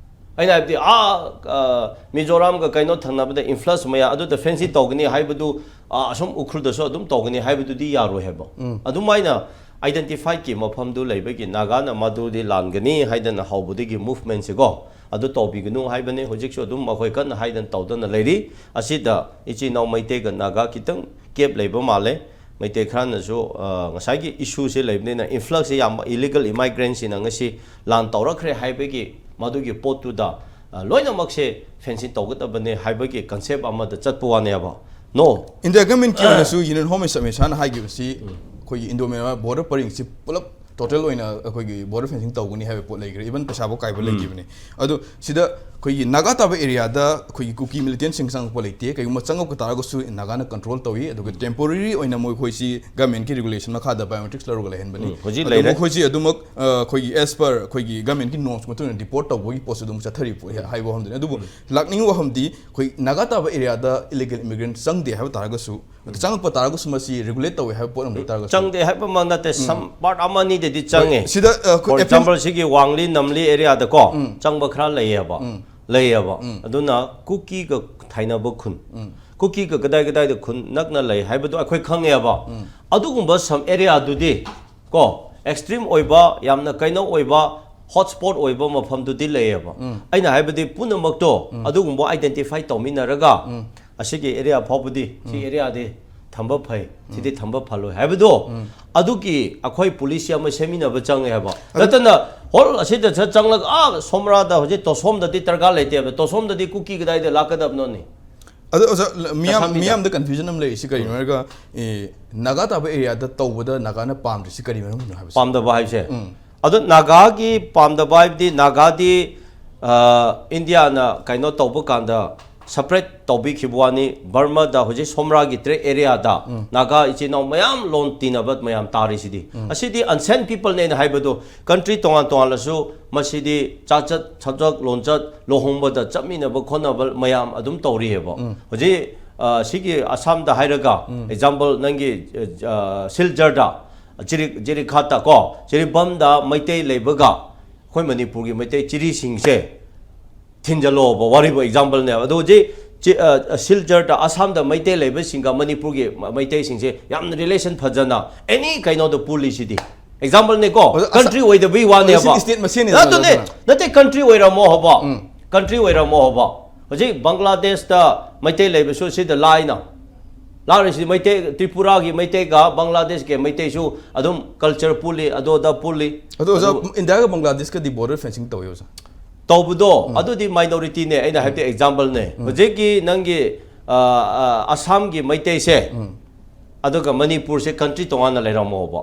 ꯑꯩꯅ ꯍꯥꯏꯕꯗꯤ ꯑꯥ, ꯑ, ꯃꯤꯖꯣꯔꯥꯝꯒ ꯀꯩꯅꯣ ꯊꯪꯅꯕꯗ ꯏꯟꯐ꯭ꯂꯛꯁ ꯃꯌꯥꯝ ꯑꯗꯨꯗ ꯐꯦꯟꯁꯤ ꯇꯧꯒꯅꯤ ꯍꯥꯏꯕꯗꯨ, ꯑ, ꯑꯁꯨꯝ ꯎꯈ꯭ꯔꯨꯜꯗꯁꯨ ꯑꯗꯨꯝ ꯇꯧꯒꯅꯤ ꯍꯥꯏꯕꯗꯨꯗꯤ ꯌꯥꯔꯣꯏ ꯍꯥꯏꯕ꯫ ꯑꯗꯨꯃꯥꯏꯅ ꯑꯥꯏꯗꯦꯟꯇꯤꯐꯥꯏꯗꯀꯤ ꯃꯐꯝꯗꯨ ꯂꯩꯕꯒꯤ ꯅꯥꯒꯥꯅ ꯃꯗꯨꯗꯤ ꯂꯥꯟꯒꯅꯤ ꯍꯥꯏꯗꯅ ꯍꯧꯕꯗꯒꯤ ꯃꯨꯚꯃꯦꯟꯁꯤꯀꯣ, ꯑꯗꯨ ꯇꯧꯕꯤꯒꯅꯨ ꯍꯥꯏꯕꯅꯤ꯫ ꯍꯧꯖꯤꯛꯁꯨ ꯑꯗꯨꯝ ꯃꯈꯣꯏ ꯀꯟꯅ ꯍꯥꯏꯗꯅ ꯇꯧꯗꯅ ꯂꯩꯔꯤ꯫ ꯑꯁꯤꯗ ꯏꯆꯤꯜ ꯏꯅꯥꯎ ꯃꯩꯇꯩꯒ ꯅꯥꯒꯥ ꯈꯤꯇꯪ gap ꯂꯩꯕ ꯃꯥꯜꯂꯦ꯫ ꯃꯩꯇꯩ ꯈꯔꯅꯁꯨ, ꯑ, ꯉꯁꯥꯏꯒꯤ issue ꯁꯦ ꯂꯩꯕꯅꯤꯅ, influx ꯁꯦ ꯌꯥꯝꯕ, illegal immigrant ꯁꯤꯡꯅ ꯉꯁꯤ ꯂꯥꯟ ꯇꯧꯔꯛꯈ꯭ꯔꯦ ꯍꯥꯏꯕꯒꯤ ꯃꯗꯨꯒꯤ ꯄꯣꯠꯇꯨꯗ, ꯑ, ꯂꯣꯏꯅꯃꯛꯁꯦ fencing ꯇꯧꯒꯗꯕꯅꯦ ꯍꯥꯏꯕꯒꯤ concept ꯑꯃꯗ ꯆꯠꯄ ꯋꯥꯅꯦꯕ꯫ No꯫ India government ꯀꯤ ꯑꯣꯏꯅꯁꯨ Union Home Minister ꯑꯃꯤꯠ ꯁꯥꯍꯅ ꯍꯥꯏꯈꯤꯕꯁꯤ ꯑꯩꯈꯣꯏꯒꯤ Indo Myanmar border ꯄꯔꯤꯡꯁꯤ ꯄꯨꯂꯞ total ꯑꯣꯏꯅ ꯑꯩꯈꯣꯏꯒꯤ border fencing ꯇꯧꯒꯅꯤ ꯍꯥꯏꯕ ꯄꯣꯠ ꯂꯩꯈ꯭ꯔꯦ, even ꯄꯩꯁꯥꯐꯥꯎ ꯀꯥꯏꯕ ꯂꯩꯈꯤꯕꯅꯤ꯫ ꯑꯗꯣ ꯁꯤꯗ ꯑꯩꯈꯣꯏꯒꯤ ꯅꯥꯒꯥ ꯇꯥꯕ area ꯗ ꯑꯩꯈꯣꯏꯒꯤ ꯀꯨꯀꯤ militant ꯁꯤꯡ ꯆꯪꯉꯛꯄ ꯂꯩꯇꯦ꯫ ꯀꯩꯒꯨꯝꯕ ꯆꯪꯉꯛꯄ ꯇꯥꯔꯒꯁꯨ ꯅꯥꯒꯥꯅ control ꯇꯧꯏ, ꯑꯗꯨꯒ temporary ꯑꯣꯏꯅ ꯃꯈꯣꯏꯁꯤ government ꯀꯤ regulation ꯃꯈꯥꯗ biometrics ꯂꯧꯔꯒ ꯂꯩꯍꯟꯕꯅꯤ꯫ ꯎꯝ, ꯍꯧꯖꯤꯛ ꯑꯗꯣ ꯂꯩꯔꯦ꯫ ꯃꯈꯣꯏꯁꯤ ꯑꯗꯨꯃꯛ, ꯑ, ꯑꯩꯈꯣꯏꯒꯤ as per ꯑꯩꯈꯣꯏꯒꯤ government ꯀꯤ norms ꯃꯇꯨꯡ ꯏꯟꯅ deport ꯇꯧꯕꯒꯤ ꯄꯣꯠꯁꯨ ꯑꯗꯨꯝ ꯆꯠꯊꯔꯤ ꯄꯣꯠ ꯍꯥꯏꯕ ꯋꯥꯐꯝꯗꯨꯅꯤ꯫ ꯑꯗꯨꯕꯨ ꯂꯥꯛꯅꯤꯡꯕ ꯋꯥꯐꯝꯗꯤ ꯑꯩꯈꯣꯏ ꯅꯥꯒꯥ ꯇꯥꯕ area ꯗ illegal immigrant ꯆꯪꯗꯦ ꯍꯥꯏꯕ ꯇꯥꯔꯒꯁꯨ, ꯆꯪꯉꯛꯄ ꯇꯥꯔꯒꯁꯨ ꯃꯁꯤ regulate ꯇꯧꯋꯦ ꯍꯥꯏꯕ ꯄꯣꯠ ꯑꯃ ꯂꯩ ꯇꯥꯔꯒꯁꯨ꯫ ꯆꯪꯗꯦ ꯍꯥꯏꯕꯃꯛ ꯅꯠꯇꯦ, some part ꯑꯃ ꯑꯅꯤꯗꯗꯤ ꯆꯪꯉꯦ꯫ ꯁꯤꯗ, ꯑ, ꯑꯩꯈꯣꯏ For appeal example, ꯁꯤꯒꯤ ꯋꯥꯡꯂꯤ ꯅꯝꯂꯤ area ꯗꯀꯣ ꯆꯪꯕ ꯈꯔ ꯂꯩꯌꯦꯕ꯫ ꯂꯩꯌꯦꯕ꯫ ꯑꯗꯨꯅ ꯀꯨꯀꯤꯒ ꯊꯥꯏꯅꯕ ꯈꯨꯟ, ꯀꯨꯀꯤꯒ ꯀꯗꯥꯏ ꯀꯗꯥꯏꯗ ꯈꯨꯟ ꯅꯛꯅ ꯂꯩ ꯍꯥꯏꯕꯗꯣ ꯑꯩꯈꯣꯏ ꯈꯪꯉꯦꯕ꯫ ꯑꯗꯨꯒꯨꯝꯕ some area ꯗꯨꯗꯤ ꯀꯣ, extreme ꯑꯣꯏꯕ, ꯌꯥꯝꯅ ꯀꯩꯅꯣ ꯑꯣꯏꯕ, hot spot ꯑꯣꯏꯕ ꯃꯐꯝꯗꯨꯗꯤ ꯂꯩꯌꯦꯕ꯫ ꯑꯩꯅ ꯍꯥꯏꯕꯗꯤ ꯄꯨꯝꯅꯃꯛꯇꯣ ꯑꯗꯨꯒꯨꯝꯕ identify ꯇꯧꯃꯤꯟꯅꯔꯒ ꯑꯁꯤꯒꯤ area ꯐꯥꯎꯕꯗꯤ, ꯁꯤ area ꯗꯤ ꯊꯝꯕ ꯐꯩ, ꯁꯤꯗꯤ ꯊꯝꯕ ꯐꯂꯣꯏ ꯍꯥꯏꯕꯗꯣ, ꯑꯗꯨꯒꯤ ꯑꯩꯈꯣꯏ policy ꯑꯃ ꯁꯦꯝꯃꯤꯟꯅꯕ ꯆꯪꯉꯦ ꯍꯥꯏꯕ꯫ ꯅꯠꯇꯅ ꯍꯣꯜ ꯑꯁꯤꯗ ꯆꯠ-, ꯆꯪꯂꯒ ꯑꯥ ꯁꯣꯝꯔꯥꯗ ꯍꯧꯖꯤꯛ ꯇꯣꯁꯣꯝꯗꯗꯤ ꯗꯔꯀꯥꯔ ꯂꯩꯇꯦꯕ꯫ ꯇꯣꯁꯣꯝꯗꯗꯤ ꯀꯨꯀꯤ ꯀꯗꯥꯏꯗ ꯂꯥꯛꯀꯗꯕꯅꯣꯅꯤ? ꯑꯗꯣ ꯑꯣꯖꯥ, ꯃꯤꯌꯥꯝ, ꯀꯁꯥꯃꯤꯗ꯫ ꯃꯤꯌꯥꯝꯗ confusion ꯑꯃ ꯂꯩꯔꯤꯁꯤ ꯀꯔꯤꯅꯣ ꯍꯥꯏꯔꯒ, ꯑꯦ, ꯅꯥꯒꯥ ꯇꯥꯕ area ꯗ ꯇꯧꯕꯗ ꯅꯥꯒꯥꯅ ꯄꯥꯝꯗ꯭ꯔꯤꯁꯤ ꯀꯔꯤ ꯃꯔꯝꯒꯤꯅꯣ ꯍꯥꯏꯕꯁꯦ? ꯄꯥꯝꯗꯕ ꯍꯥꯏꯁꯦ? ꯑꯗꯣ ꯅꯥꯒꯥꯒꯤ ꯄꯥꯝꯗꯕ ꯍꯥꯏꯕꯗꯤ ꯅꯥꯒꯥꯗꯤ, ꯑ, ꯏꯟꯗꯤꯌꯥꯅ ꯀꯩꯅꯣ ꯇꯧꯕ ꯀꯥꯟꯗ separate ꯇꯧꯕꯤꯈꯤꯕ ꯋꯥꯅꯤ꯫ ꯕꯔꯃꯥꯗ ꯍꯧꯖꯤꯛ ꯁꯣꯝꯔꯥꯒꯤ trade area ꯗ ꯅꯥꯒꯥ ꯏꯆꯤꯟ ꯏꯅꯥꯎ ꯃꯌꯥꯝ ꯂꯣꯟ ꯇꯤꯟꯅꯕ ꯃꯌꯥꯝ ꯇꯥꯔꯤꯁꯤꯗꯤ꯫ ꯑꯁꯤꯗꯤ unsent people ꯅꯦꯅ ꯍꯥꯏꯕꯗꯣ, country ꯇꯣꯉꯥꯟ ꯇꯣꯉꯥꯟꯂꯁꯨ ꯃꯁꯤꯗꯤ ꯆꯥꯆꯠ, ꯁꯥꯖꯠ, ꯂꯣꯟꯆꯠ, ꯂꯨꯍꯣꯡꯕꯗ ꯆꯠꯃꯤꯟꯅꯕ ꯈꯣꯠꯅꯕ ꯃꯌꯥꯝ ꯑꯗꯨꯝ ꯇꯧꯔꯤꯑꯕ꯫ ꯍꯧꯖꯤꯛ, ꯑ, ꯁꯤꯒꯤ ꯑꯁꯥꯝꯗ ꯍꯥꯏꯔꯒ, example, ꯅꯪꯒꯤ, ꯑ, ꯁꯤꯜꯆꯔꯗ, ꯖꯤꯔꯤ-, ꯖꯤꯔꯤꯈꯥꯠꯇ ꯀꯣ, ꯖꯤꯔꯤꯕꯥꯝꯗ ꯃꯩꯇꯩ ꯂꯩꯕꯒ ꯑꯩꯈꯣꯏ ꯃꯅꯤꯄꯨꯔꯒꯤ ꯃꯩꯇꯩ ꯆꯤꯔꯤꯁꯤꯡꯁꯦ ꯊꯤꯟꯖꯜꯂꯣꯕ, ꯋꯥꯔꯤꯕ example ꯅꯦꯕ꯫ ꯑꯗꯣ ꯍꯧꯖꯤꯛ ꯆꯤ-, ꯑ, ꯁꯤꯜꯆꯔꯗ ꯑꯁꯥꯝꯗ ꯃꯩꯇꯩ ꯂꯩꯕꯁꯤꯡꯒ ꯃꯅꯤꯄꯨꯔꯒꯤ ꯃ-, ꯃꯩꯇꯩꯁꯤꯡꯁꯦ ꯌꯥꯝꯅ relation ꯐꯖꯅ any ꯀꯩꯅꯣꯗ ꯄꯨꯜꯂꯤꯁꯤꯗꯤ꯫ ꯑꯦꯛꯖꯥꯝꯄꯜꯅꯦꯀꯣ꯫ ꯑꯣꯖꯥ, ꯑꯁꯥ-, ꯀꯟꯇ꯭ꯔꯤ ꯑꯣꯏꯗꯕꯒꯤ ꯋꯥꯅꯦꯕ꯫ ꯑꯣꯖꯥ, ꯁꯤꯗꯤ ꯁ꯭ꯇꯦꯠ ꯃꯁꯦꯟꯅꯤꯗꯅ, ꯑꯗꯨꯅꯦ꯫ ꯑꯗꯨꯅ꯫ ꯅꯠꯇꯦ, ꯀꯟꯇ꯭ꯔꯤ ꯑꯣꯏꯔꯝꯃꯣ ꯍꯥꯏꯕ꯫ ꯎꯝ꯫ ꯀꯟꯇ꯭ꯔꯤ ꯑꯣꯏꯔꯝꯃꯣ ꯍꯥꯏꯕ꯫ ꯍꯧꯖꯤꯛ ꯕꯪꯒ꯭ꯂꯥꯗꯦꯁꯇ ꯃꯩꯇꯩ ꯂꯩꯕꯁꯨ ꯁꯤꯗ ꯂꯥꯏꯅ꯫ ꯂꯥꯛꯔꯤꯁꯤꯗꯤ ꯃꯩꯇꯩ, ꯇ꯭ꯔꯤꯄꯨꯔꯥꯒꯤ ꯃꯩꯇꯩꯒ ꯕꯪꯒ꯭ꯂꯥꯗꯦꯁꯀꯤ ꯃꯩꯇꯩꯁꯨ ꯑꯗꯨꯝ ꯀꯜꯆꯔ ꯄꯨꯜꯂꯤ, ꯑꯗꯨ ꯑꯗꯥ ꯄꯨꯜꯂꯤ꯫ ꯑꯗꯣ ꯑꯣꯖꯥ, ꯑꯗꯨ ꯏꯟꯗꯤꯌꯥꯒ ꯕꯪꯒ꯭ꯂꯥꯗꯦꯁꯀꯗꯤ ꯕꯣꯔꯗꯔ ꯐꯦꯟꯁꯤꯡ ꯇꯧꯋꯤ ꯑꯣꯖꯥ꯫ ꯇꯧꯕꯗꯣ, ꯎꯝ꯫ ꯑꯗꯨꯗꯤ ꯃꯥꯏꯅꯣꯔꯤꯇꯤꯅꯦ, ꯑꯩꯅ ꯍꯥꯏꯕꯗꯤ ꯑꯦꯛꯖꯥꯝꯄꯜꯅꯦ꯫ ꯎꯝ꯫ ꯍꯧꯖꯤꯛꯀꯤ ꯅꯪꯒꯤ, ꯑ, ꯑ, ꯑꯁꯥꯝꯒꯤ ꯃꯩꯇꯩꯁꯦ, ꯎꯝ꯫ ꯑꯗꯨꯒ ꯃꯅꯤꯄꯨꯔꯁꯦ ꯀꯟꯇ꯭ꯔꯤ ꯇꯣꯉꯥꯟꯅ ꯂꯩꯔꯝꯃꯣꯕ꯫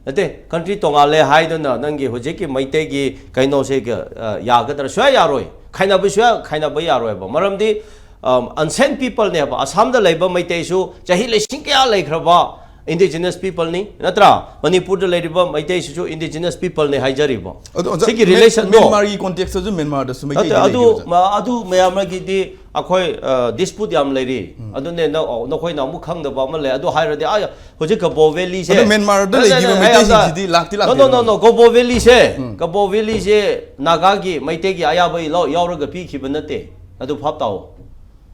ꯅꯠꯇꯦ, ꯀꯟꯇ꯭ꯔꯤ ꯇꯣꯉꯥꯜꯂꯦ ꯍꯥꯏꯗꯨꯅ ꯅꯪꯒꯤ ꯍꯧꯖꯤꯛꯀꯤ ꯃꯩꯇꯩꯒꯤ ꯀꯩꯅꯣꯁꯦ ꯒ-, ꯑ, ꯌꯥꯒꯗ꯭ꯔꯥ? ꯁꯨꯡꯌꯥ ꯌꯥꯔꯣꯏ꯫ ꯈꯥꯏꯅꯕ ꯁꯨꯡꯌꯥ ꯈꯥꯏꯅꯕ ꯌꯥꯔꯣꯏꯕ꯫ ꯃꯔꯝꯗꯤ, ꯑꯝ, ꯑꯟꯁꯦꯟ ꯄꯤꯄꯜꯅꯦꯕ꯫ ꯑꯁꯥꯝꯗ ꯂꯩꯕ ꯃꯩꯇꯩꯁꯨ ꯆꯍꯤ ꯂꯤꯁꯤꯡ ꯀꯌꯥ ꯂꯩꯈ꯭ꯔꯕ ꯏꯟꯗꯤꯖꯤꯅꯁ ꯄꯤꯄꯜꯅꯤ, ꯅꯠꯇ꯭ꯔꯥ? ꯃꯅꯤꯄꯨꯔꯗ ꯂꯩꯔꯤꯕ ꯃꯩꯇꯩꯁꯤꯁꯨ ꯏꯟꯗꯤꯖꯤꯅꯁ ꯄꯤꯄꯜꯅꯤ ꯍꯥꯏꯖꯔꯤꯕ꯫ ꯑꯗꯣ ꯑꯣꯖꯥ, ꯁꯤꯒꯤ ꯃꯦꯟ-, ꯔꯤꯂꯦꯁꯟꯗꯣ ꯃꯦꯟꯃꯥꯔꯒꯤ ꯀꯣꯟꯇꯦꯛꯁꯇꯁꯨ ꯃꯦꯟꯃꯥꯔꯗꯁꯨ ꯃꯩꯇꯩꯗꯤ ꯅꯠꯇꯦ, ꯑꯗꯨ, ꯂꯩꯔꯤ ꯑꯣꯖꯥ꯫ ꯃ-, ꯑꯗꯨ ꯃꯌꯥꯝ ꯑꯃꯒꯤꯗꯤ ꯑꯩꯈꯣꯏ, ꯑ, ꯗꯤꯁꯄ꯭ꯌꯨꯠ ꯌꯥꯝ ꯂꯩꯔꯤ꯫ ꯎꯝ꯫ ꯑꯗꯨꯅꯦ, ꯅ-, ꯅꯈꯣꯏꯅ ꯑꯃꯨꯛ ꯈꯪꯗꯕ ꯑꯃ ꯂꯩ꯫ ꯑꯗꯨ ꯍꯥꯏꯔꯗꯤ, ꯑꯥ, ꯍꯧꯖꯤꯛ ꯀꯕꯣ ꯚꯦꯂꯤꯁꯦ ꯑꯗꯣ ꯃꯦꯟꯃꯥꯔꯗ ꯅꯠꯇꯦ, ꯂꯩꯈꯤꯕ ꯅꯠꯇꯦ, ꯑꯩ ꯑꯝꯇ ꯃꯩꯇꯩꯁꯤꯡꯁꯤꯗꯤ ꯂꯥꯛꯇꯤ ꯅꯣ, ꯅꯣ, ꯂꯥꯛꯇꯦ ꯅꯣ, ꯅꯣ, ꯀꯕꯣ ꯚꯦꯂꯤꯁꯦ, ꯎꯝ꯫ ꯀꯕꯣ ꯚꯦꯂꯤꯁꯦ ꯅꯥꯒꯥꯒꯤ, ꯃꯩꯇꯩꯒꯤ ꯑꯌꯥꯕ ꯂꯧ-, ꯌꯥꯎꯔꯒ ꯄꯤꯈꯤꯕ ꯅꯠꯇꯦ꯫ ꯑꯗꯨ ꯚꯥꯞ ꯇꯥꯎ꯫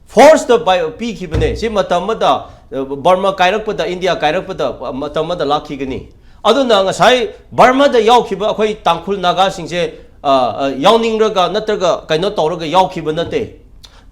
ꯐꯣꯔꯁꯇ ꯄꯥꯏ-, ꯄꯤꯈꯤꯕꯅꯦ꯫ ꯁꯤ ꯃꯇꯝ ꯑꯃꯗ, ꯑ, ꯕꯔꯃꯥ ꯀꯥꯏꯔꯛꯄꯗ, ꯏꯟꯗꯤꯌꯥ ꯀꯥꯏꯔꯛꯄꯗ, ꯑ, ꯃꯇꯝ ꯑꯃꯗ ꯂꯥꯛꯈꯤꯒꯅꯤ꯫ ꯑꯗꯨꯅ ꯉꯁꯥꯏ ꯕꯔꯃꯥꯗ ꯌꯥꯎꯈꯤꯕ ꯑꯩꯈꯣꯏ ꯇꯥꯡꯈꯨꯜ ꯅꯥꯒꯥꯁꯤꯡꯁꯦ, ꯑ, ꯑ, ꯌꯥꯎꯅꯤꯡꯔꯒ ꯅꯠꯇ꯭ꯔꯒ ꯀꯩꯅꯣ ꯇꯧꯔꯒ ꯌꯥꯎꯈꯤꯕ ꯅꯠꯇꯦ꯫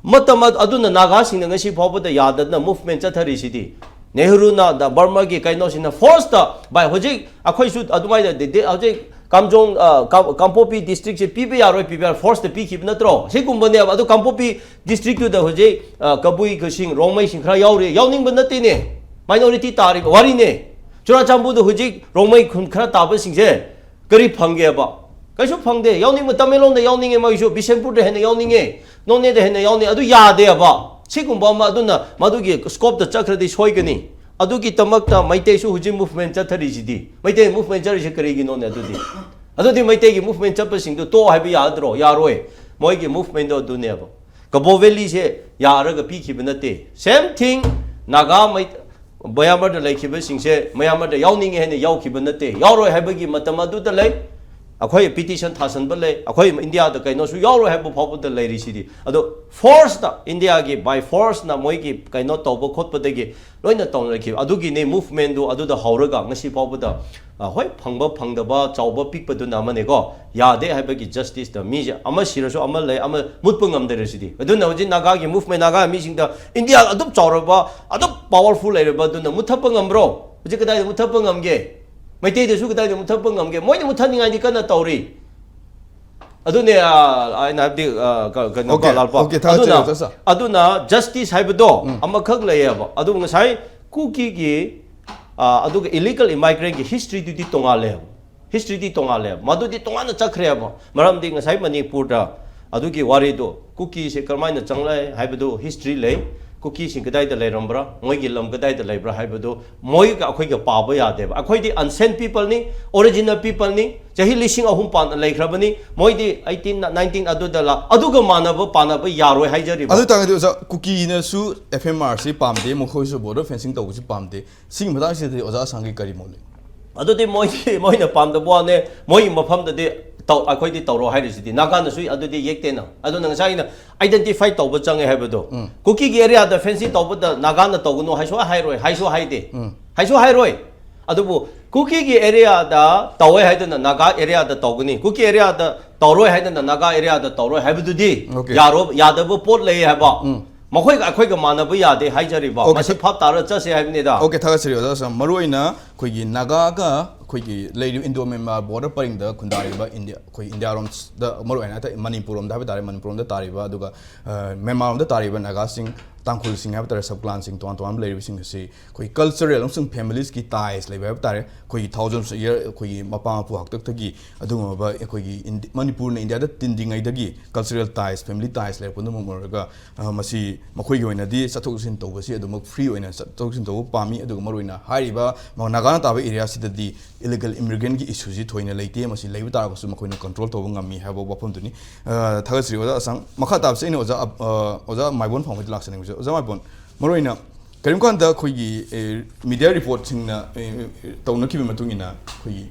ꯃꯇꯝ ꯑꯗ-, ꯑꯗꯨꯅ ꯅꯥꯒꯥꯁꯤꯡꯅ ꯉꯁꯤ ꯐꯥꯎꯕꯗ ꯌꯥꯗꯗꯅ ꯃꯨꯚꯃꯦꯟ ꯆꯠꯊꯔꯤꯁꯤꯗꯤ꯫ ꯅꯦꯍꯔꯨꯅ ꯗ-, ꯕꯔꯃꯥꯒꯤ ꯀꯩꯅꯣꯁꯤꯅ ꯐꯣꯔꯁꯇ, ꯚꯥꯏ, ꯍꯧꯖꯤꯛ ꯑꯩꯈꯣꯏꯁꯨ ꯑꯗꯨꯃꯥꯏꯅ ꯗꯤ-, ꯗꯤ-, ꯍꯧꯖꯤꯛ ꯀꯥꯝꯖꯣꯡ, ꯑ, ꯀꯥ-, ꯀꯥꯡꯄꯣꯛꯄꯤ ꯗꯤꯁꯇ꯭ꯔꯤꯛꯁꯦ ꯄꯤꯕ ꯌꯥꯔꯣꯏ, ꯄꯤꯕ ꯌꯥꯔꯣꯏ, ꯐꯣꯔꯁꯇ ꯄꯤꯈꯤꯕ ꯅꯠꯇ꯭ꯔꯣ? ꯁꯤꯒꯨꯝꯕꯅꯦꯕ꯫ ꯑꯗꯨ ꯀꯥꯡꯄꯣꯛꯄꯤ ꯗꯤꯁꯇ꯭ꯔꯤꯛꯇꯨꯗ ꯍꯧꯖꯤꯛ, ꯑ, ꯀꯕꯨꯏꯒꯁꯤꯡ, ꯔꯣꯡꯃꯩꯁꯤꯡ ꯈꯔ ꯌꯥꯎꯔꯤ, ꯌꯥꯎꯅꯤꯡꯕ ꯅꯠꯇꯦꯅꯦ, ꯃꯥꯏꯅꯣꯔꯤꯇꯤ ꯇꯥꯔꯤꯕ ꯋꯥꯔꯤꯅꯦ꯫ ꯆꯨꯔꯥꯆꯥꯟꯄꯨꯔꯗ ꯍꯧꯖꯤꯛ ꯔꯣꯡꯃꯩ ꯈꯨꯟ ꯈꯔ ꯇꯥꯕꯁꯤꯡꯁꯦ ꯀꯔꯤ ꯐꯪꯒꯦꯕ? ꯀꯩꯁꯨ ꯐꯪꯗꯦ꯫ ꯌꯥꯎꯅꯤꯡꯕ, ꯇꯃꯦꯡꯂꯣꯡꯗ ꯌꯥꯎꯅꯤꯡꯉꯦ ꯃꯣꯏꯁꯨ, ꯕꯤꯁꯦꯟꯄꯨꯔꯗ ꯍꯦꯟꯅ ꯌꯥꯎꯅꯤꯡꯉꯦ, ꯅꯣꯅꯦꯗ ꯍꯦꯟꯅ ꯌꯥꯎꯅꯤꯡꯉꯦ, ꯑꯗꯨ ꯌꯥꯗꯦꯕ꯫ ꯁꯤꯒꯨꯝꯕ ꯑꯃ, ꯑꯗꯨꯅ ꯃꯗꯨꯒꯤ ꯁ꯭ꯀꯣꯞꯇ ꯆꯠꯈ꯭ꯔꯗꯤ ꯁꯣꯏꯒꯅꯤ꯫ ꯑꯗꯨꯒꯤꯗꯃꯛꯇ ꯃꯩꯇꯩꯁꯨ ꯍꯧꯖꯤꯛ ꯃꯨꯚꯃꯦꯟ ꯆꯠꯊꯔꯤꯁꯤꯗꯤ꯫ ꯃꯩꯇꯩ ꯃꯨꯚꯃꯦꯟ ꯆꯠꯂꯤꯁꯦ ꯀꯔꯤꯒꯤꯅꯣꯅꯦ ꯑꯗꯨꯗꯤ? ꯑꯗꯨꯗꯤ ꯃꯩꯇꯩꯒꯤ ꯃꯨꯚꯃꯦꯟ ꯆꯠꯄꯁꯤꯡꯗꯣ ꯇꯣꯛꯑꯣ ꯍꯥꯏꯕ ꯌꯥꯗ꯭ꯔꯣ? ꯌꯥꯔꯣꯏ꯫ ꯃꯣꯏꯒꯤ ꯃꯨꯚꯃꯦꯟꯗꯣ ꯑꯗꯨꯅꯦꯕ꯫ ꯀꯕꯣ ꯚꯦꯂꯤꯁꯦ ꯌꯥꯔꯒ ꯄꯤꯈꯤꯕ ꯅꯠꯇꯦ꯫ Same thing, ꯅꯥꯒꯥ ꯃꯩ-, ꯃꯌꯥꯟꯃꯥꯔꯗ ꯂꯩꯈꯤꯕꯁꯤꯡꯁꯦ ꯃꯌꯥꯟꯃꯥꯔꯗ ꯌꯥꯎꯅꯤꯡꯉꯦ ꯍꯥꯏꯅ ꯌꯥꯎꯈꯤꯕ ꯅꯠꯇꯦ꯫ ꯌꯥꯎꯔꯣꯏ ꯍꯥꯏꯕꯒꯤ ꯃꯇꯝ ꯑꯗꯨꯗ ꯂꯩ꯫ ꯑꯩꯈꯣꯏ ꯄꯤꯇꯤꯁꯟ ꯊꯥꯁꯟꯕ ꯂꯩ, ꯑꯩꯈꯣꯏ ꯏꯟꯗꯤꯌꯥꯗ ꯀꯩꯅꯣꯁꯨ ꯌꯥꯎꯔꯣꯏ ꯍꯥꯏꯕ ꯐꯥꯎꯕꯗ ꯂꯩꯔꯤꯁꯤꯗꯤ꯫ ꯑꯗꯣ ꯐꯣꯔꯁꯇ, ꯏꯟꯗꯤꯌꯥꯒꯤ ꯕꯥꯏ ꯐꯣꯔꯁꯅ ꯃꯣꯏꯒꯤ ꯀꯩꯅꯣ ꯇꯧꯕ ꯈꯣꯠꯄꯗꯒꯤ ꯂꯣꯏꯅ ꯇꯧꯅꯈꯤꯕ꯫ ꯑꯗꯨꯒꯤꯅꯤ ꯃꯨꯚꯃꯦꯟꯗꯨ ꯑꯗꯨꯗ ꯍꯧꯔꯒ ꯉꯁꯤ ꯐꯥꯎꯕꯗ, ꯑ, ꯍꯣꯏ, ꯐꯪꯕ ꯐꯪꯗꯕ, ꯆꯥꯎꯕ ꯄꯤꯛꯄꯗꯨꯅ ꯑꯃꯅꯦꯀꯣ, ꯌꯥꯗꯦ ꯍꯥꯏꯕꯒꯤ ꯖꯁꯇꯤꯁꯇ ꯃꯤꯁꯦ ꯑꯃ ꯁꯤꯔꯁꯨ ꯑꯃ ꯂꯩ, ꯑꯃ ꯃꯨꯠꯄ ꯉꯝꯗꯔꯤꯁꯤꯗꯤ꯫ ꯑꯗꯨꯅ ꯍꯧꯖꯤꯛ ꯅꯥꯒꯥꯒꯤ ꯃꯨꯚꯃꯦꯟ, ꯅꯥꯒꯥ ꯃꯤꯁꯤꯡꯗ ꯏꯟꯗꯤꯌꯥ ꯑꯗꯨꯛ ꯆꯥꯎꯔꯕ, ꯑꯗꯨꯛ ꯄꯥꯋꯔꯐꯨꯜ ꯂꯩꯔꯕ ꯑꯗꯨꯅ ꯃꯨꯠꯊꯠꯄ ꯉꯝꯕ꯭ꯔꯣ? ꯍꯧꯖꯤꯛ ꯀꯗꯥꯏꯗ ꯃꯨꯠꯊꯠꯄ ꯉꯝꯒꯦ? ꯃꯩꯇꯩꯗꯁꯨ ꯀꯗꯥꯏꯗ ꯃꯨꯠꯊꯠꯄ ꯉꯝꯒꯦ? ꯃꯣꯏꯅ ꯃꯨꯠꯊꯠꯅꯤꯡꯉꯥꯏꯗꯤ ꯀꯟꯅ ꯇꯧꯔꯤ꯫ ꯑꯗꯨꯅꯦ, ꯑ, ꯑꯩꯅ ꯍꯥꯏꯕꯗꯤ, ꯑ, ꯀ-, ꯀꯩꯅꯣ, ꯀꯣ, OK, ꯂꯥꯜꯄꯥ꯫ OK, ꯊꯥꯒꯠꯆꯔꯤ, ꯑꯗꯨꯅ, ꯑꯣꯖꯥ ꯁꯥꯔ꯫ ꯑꯗꯨꯅ ꯖꯁꯇꯤꯁ ꯍꯥꯏꯕꯗꯣ ꯎꯝ꯫ ꯑꯃꯈꯛ ꯂꯩꯌꯦꯕ꯫ ꯑꯗꯨ ꯉꯁꯥꯏ ꯀꯨꯀꯤꯒꯤ, ꯑ, ꯑꯗꯨꯒ ꯏꯂꯤꯒꯜ ꯏꯃꯥꯏꯒ꯭ꯔꯦꯟꯒꯤ ꯍꯤꯁꯇ꯭ꯔꯤꯗꯨꯗꯤ ꯇꯣꯉꯥꯜꯂꯦꯕ꯫ ꯍꯤꯁꯇ꯭ꯔꯤꯗꯤ ꯇꯣꯉꯥꯜꯂꯦꯕ꯫ ꯃꯗꯨꯗꯤ ꯇꯣꯉꯥꯟꯅ ꯆꯠꯈ꯭ꯔꯦꯕ꯫ ꯃꯔꯝꯗꯤ ꯉꯁꯥꯏ ꯃꯅꯤꯄꯨꯔꯗ ꯑꯗꯨꯒꯤ ꯋꯥꯔꯤꯗꯣ, ꯀꯨꯀꯤꯁꯦ ꯀꯔꯝꯍꯥꯏꯅ ꯆꯪꯂꯛꯑꯦ ꯍꯥꯏꯕꯗꯨ ꯍꯤꯁꯇ꯭ꯔꯤ ꯂꯩ꯫ ꯀꯨꯀꯤꯁꯤꯡ ꯀꯗꯥꯏꯗ ꯂꯩꯔꯝꯕ꯭ꯔꯥ, ꯃꯣꯏꯒꯤ ꯂꯝ ꯀꯗꯥꯏꯗ ꯂꯩꯕ꯭ꯔꯥ ꯍꯥꯏꯕꯗꯨ ꯃꯣꯏꯒ ꯑꯩꯈꯣꯏꯒ ꯄꯥꯕ ꯌꯥꯗꯦꯕ꯫ ꯑꯩꯈꯣꯏꯗꯤ ꯑꯟꯁꯦꯟ ꯄꯤꯄꯜꯅꯤ, ꯑꯣꯔꯤꯖꯤꯅꯦꯜ ꯄꯤꯄꯜꯅꯤ꯫ ꯆꯍꯤ ꯂꯤꯁꯤꯡ ꯑꯍꯨꯝ ꯄꯥꯟꯅ ꯂꯩꯈ꯭ꯔꯕꯅꯤ꯫ ꯃꯣꯏꯗꯤ ꯑꯩꯠꯇꯤꯟ, ꯅꯥꯏꯟꯇꯤꯟ ꯑꯗꯨꯗ ꯂꯥ-, ꯑꯗꯨꯒ ꯃꯥꯟꯅꯕ ꯄꯥꯟꯅꯕ ꯌꯥꯔꯣꯏ ꯍꯥꯏꯖꯔꯤꯕ꯫ ꯑꯗꯨ ꯑꯣꯏꯇꯥꯔꯒꯗꯤ ꯑꯣꯖꯥ, ꯀꯨꯀꯤꯅꯁꯨ F M R ꯁꯤ ꯄꯥꯝꯗꯦ, ꯃꯈꯣꯏꯁꯨ border fencing ꯇꯧꯕꯁꯤ ꯄꯥꯝꯗꯦ꯫ ꯁꯤꯒꯤ ꯃꯇꯥꯡꯁꯤꯗꯗꯤ ꯑꯣꯖꯥ ꯑꯁꯥꯝꯒꯤ ꯀꯔꯤ ꯃꯣꯠ ꯂꯩ? ꯑꯗꯨꯗꯤ ꯃꯣꯏꯗꯤ, ꯃꯣꯏꯅ ꯄꯥꯝꯗꯕ ꯋꯥꯅꯦ꯫ ꯃꯣꯏꯒꯤ ꯃꯐꯝꯗꯗꯤ ꯇꯧ-, ꯑꯩꯈꯣꯏꯗꯤ ꯇꯧꯔꯣ ꯍꯥꯏꯔꯤꯁꯤꯗꯤ꯫ ꯅꯥꯒꯥꯅꯁꯨ ꯑꯗꯨꯗꯤ ꯌꯦꯛꯇꯦꯅ꯫ ꯑꯗꯨꯅ ꯉꯁꯥꯏ ꯑꯩꯅ identify ꯇꯧꯕ ꯆꯪꯉꯦ ꯍꯥꯏꯕꯗꯣ꯫ ꯎꯝ꯫ ꯀꯨꯀꯤꯒꯤ ꯑꯦꯔꯤꯌꯥꯗ ꯐꯦꯟꯁꯤꯡ ꯇꯧꯕꯗ ꯅꯥꯒꯥꯅ ꯇꯧꯒꯅꯨ ꯍꯥꯏꯁꯨ ꯍꯥꯏꯔꯣꯏ, ꯍꯥꯏꯁꯨ ꯍꯥꯏꯗꯦ꯫ ꯎꯝ꯫ ꯍꯥꯏꯁꯨ ꯍꯥꯏꯔꯣꯏ꯫ ꯑꯗꯨꯕꯨ ꯀꯨꯀꯤꯒꯤ ꯑꯦꯔꯤꯌꯥꯗ ꯇꯧꯋꯦ ꯍꯥꯏꯗꯨꯅ ꯅꯥꯒꯥ ꯑꯦꯔꯤꯌꯥꯗ ꯇꯧꯒꯅꯤ, ꯀꯨꯀꯤ ꯑꯦꯔꯤꯌꯥꯗ ꯇꯧꯔꯣꯏ ꯍꯥꯏꯗꯅ ꯅꯥꯒꯥ ꯑꯦꯔꯤꯌꯥꯗ ꯇꯧꯔꯣꯏ ꯍꯥꯏꯕꯗꯨꯗꯤ OK꯫ ꯌꯥꯔꯣ-, ꯌꯥꯗꯕ ꯄꯣꯠ ꯂꯩ ꯍꯥꯏꯕ꯫ ꯎꯝ꯫ ꯃꯈꯣꯏꯒ ꯑꯩꯈꯣꯏꯒ ꯃꯥꯟꯅꯕ ꯌꯥꯗꯦ ꯍꯥꯏꯖꯔꯤꯕ꯫ OK, ꯃꯁꯤ ꯊ-, ꯚꯥꯞ ꯇꯥꯔ ꯆꯠꯁꯦ ꯍꯥꯏꯕꯅꯤꯗ꯫ OK, ꯊꯥꯒꯠꯆꯔꯤ ꯑꯣꯖꯥ ꯁꯥꯝ꯫ ꯃꯔꯨꯑꯣꯏꯅ ꯑꯩꯈꯣꯏꯒꯤ ꯅꯥꯒꯥꯒ ꯑꯩꯈꯣꯏꯒꯤ ꯂꯩꯔꯤꯕ ꯏꯟꯗꯣ ꯃ꯭ꯌꯥꯟꯃꯥꯔ border ꯄꯔꯤꯡꯗ ꯈꯨꯟꯗꯥꯔꯤꯕ ꯏꯟꯗꯤꯌꯥ, ꯑꯩꯈꯣꯏ ꯏꯟꯗꯤꯌꯥꯔꯣꯝꯗ, ꯃꯔꯨꯑꯣꯏꯅ ꯍꯥꯏꯇꯥꯔꯦ ꯃꯅꯤꯄꯨꯔꯔꯣꯝꯗ ꯍꯥꯏꯕ ꯇꯥꯔꯦ, ꯃꯅꯤꯄꯨꯔꯔꯣꯝꯗ ꯇꯥꯔꯤꯕ, ꯑꯗꯨꯒ, ꯑ, ꯃ꯭ꯌꯥꯟꯃꯥꯔꯔꯣꯝꯗ ꯇꯥꯔꯤꯕ ꯅꯥꯒꯥꯁꯤꯡ, ꯇꯥꯡꯈꯨꯜꯁꯤꯡ ꯍꯥꯏꯕ ꯇꯥꯔꯦ, sub clanꯁꯤꯡ ꯇꯣꯉꯥꯟ ꯇꯣꯉꯥꯟꯕ ꯂꯩꯔꯤꯕꯁꯤꯡ ꯑꯁꯤ ꯑꯩꯈꯣꯏ cultural ꯑꯃꯁꯨꯡ familiesꯀꯤ ties ꯂꯩꯕ ꯍꯥꯏꯕ ꯇꯥꯔꯦ꯫ ꯑꯩꯈꯣꯏꯒꯤ thousands of year ꯑꯩꯈꯣꯏꯒꯤ ꯃꯄꯥ ꯃꯄꯨ ꯍꯥꯛꯇꯛꯇꯒꯤ ꯑꯗꯨꯒꯨꯝꯂꯕ ꯑꯩꯈꯣꯏꯒꯤ ꯏꯟꯗꯤ-, ꯃꯅꯤꯄꯨꯔꯅ ꯏꯟꯗꯤꯌꯥꯗ ꯇꯤꯟꯗ꯭ꯔꯤꯉꯩꯗꯒꯤ cultural ties, family ties ꯂꯩꯔꯛꯄꯅ ꯃꯔꯝ ꯑꯣꯏꯔꯒ, ꯑ, ꯃꯁꯤ ꯃꯈꯣꯏꯒꯤ ꯑꯣꯏꯅꯗꯤ ꯆꯠꯊꯣꯛ ꯆꯠꯁꯤꯟ ꯇꯧꯕꯁꯤ ꯑꯗꯨꯃꯛ free ꯑꯣꯏꯅ ꯆꯠꯊꯣꯛ ꯆꯠꯁꯤꯟ ꯇꯧꯕ ꯄꯥꯝꯃꯤ꯫ ꯑꯗꯨꯒ ꯃꯔꯨꯑꯣꯏꯅ ꯍꯥꯏꯔꯤꯕ ꯃ-, ꯅꯥꯒꯥꯅ ꯇꯥꯕ areaꯁꯤꯗꯗꯤ illegal immigrantꯀꯤ issueꯁꯤ ꯊꯣꯏꯅ ꯂꯩꯇꯦ, ꯃꯁꯤ ꯂꯩꯕ ꯇꯥꯔꯒꯁꯨ ꯃꯈꯣꯏꯅ control ꯇꯧꯕ ꯉꯝꯃꯤ ꯍꯥꯏꯕ ꯋꯥꯐꯝꯗꯨꯅꯤ꯫ ꯑ, ꯊꯥꯒꯠꯆꯔꯤ ꯑꯣꯖꯥ ꯑꯁꯥꯝ꯫ ꯃꯈꯥ ꯇꯥꯕꯁꯤ ꯑꯩꯅ ꯑꯣꯖꯥ ꯑꯞ-, ꯑ, ꯑꯣꯖꯥ ꯃꯥꯏꯕꯣꯟ ꯐꯥꯎꯕꯗ ꯂꯥꯛꯆꯅꯤꯡꯕꯁꯦ꯫ ꯑꯣꯖꯥ ꯃꯥꯏꯕꯣꯟ, ꯃꯔꯨꯑꯣꯏꯅ ꯀꯔꯤꯒꯨꯝꯕ ꯀꯥꯟꯗ ꯑꯩꯈꯣꯏꯒꯤ, ꯑꯦ, media reportꯁꯤꯡꯅ, ꯑꯦ, ꯑꯦ, ꯇꯧꯅꯈꯤꯕ ꯃꯇꯨꯡ ꯏꯟꯅ ꯑꯩꯈꯣꯏꯒꯤ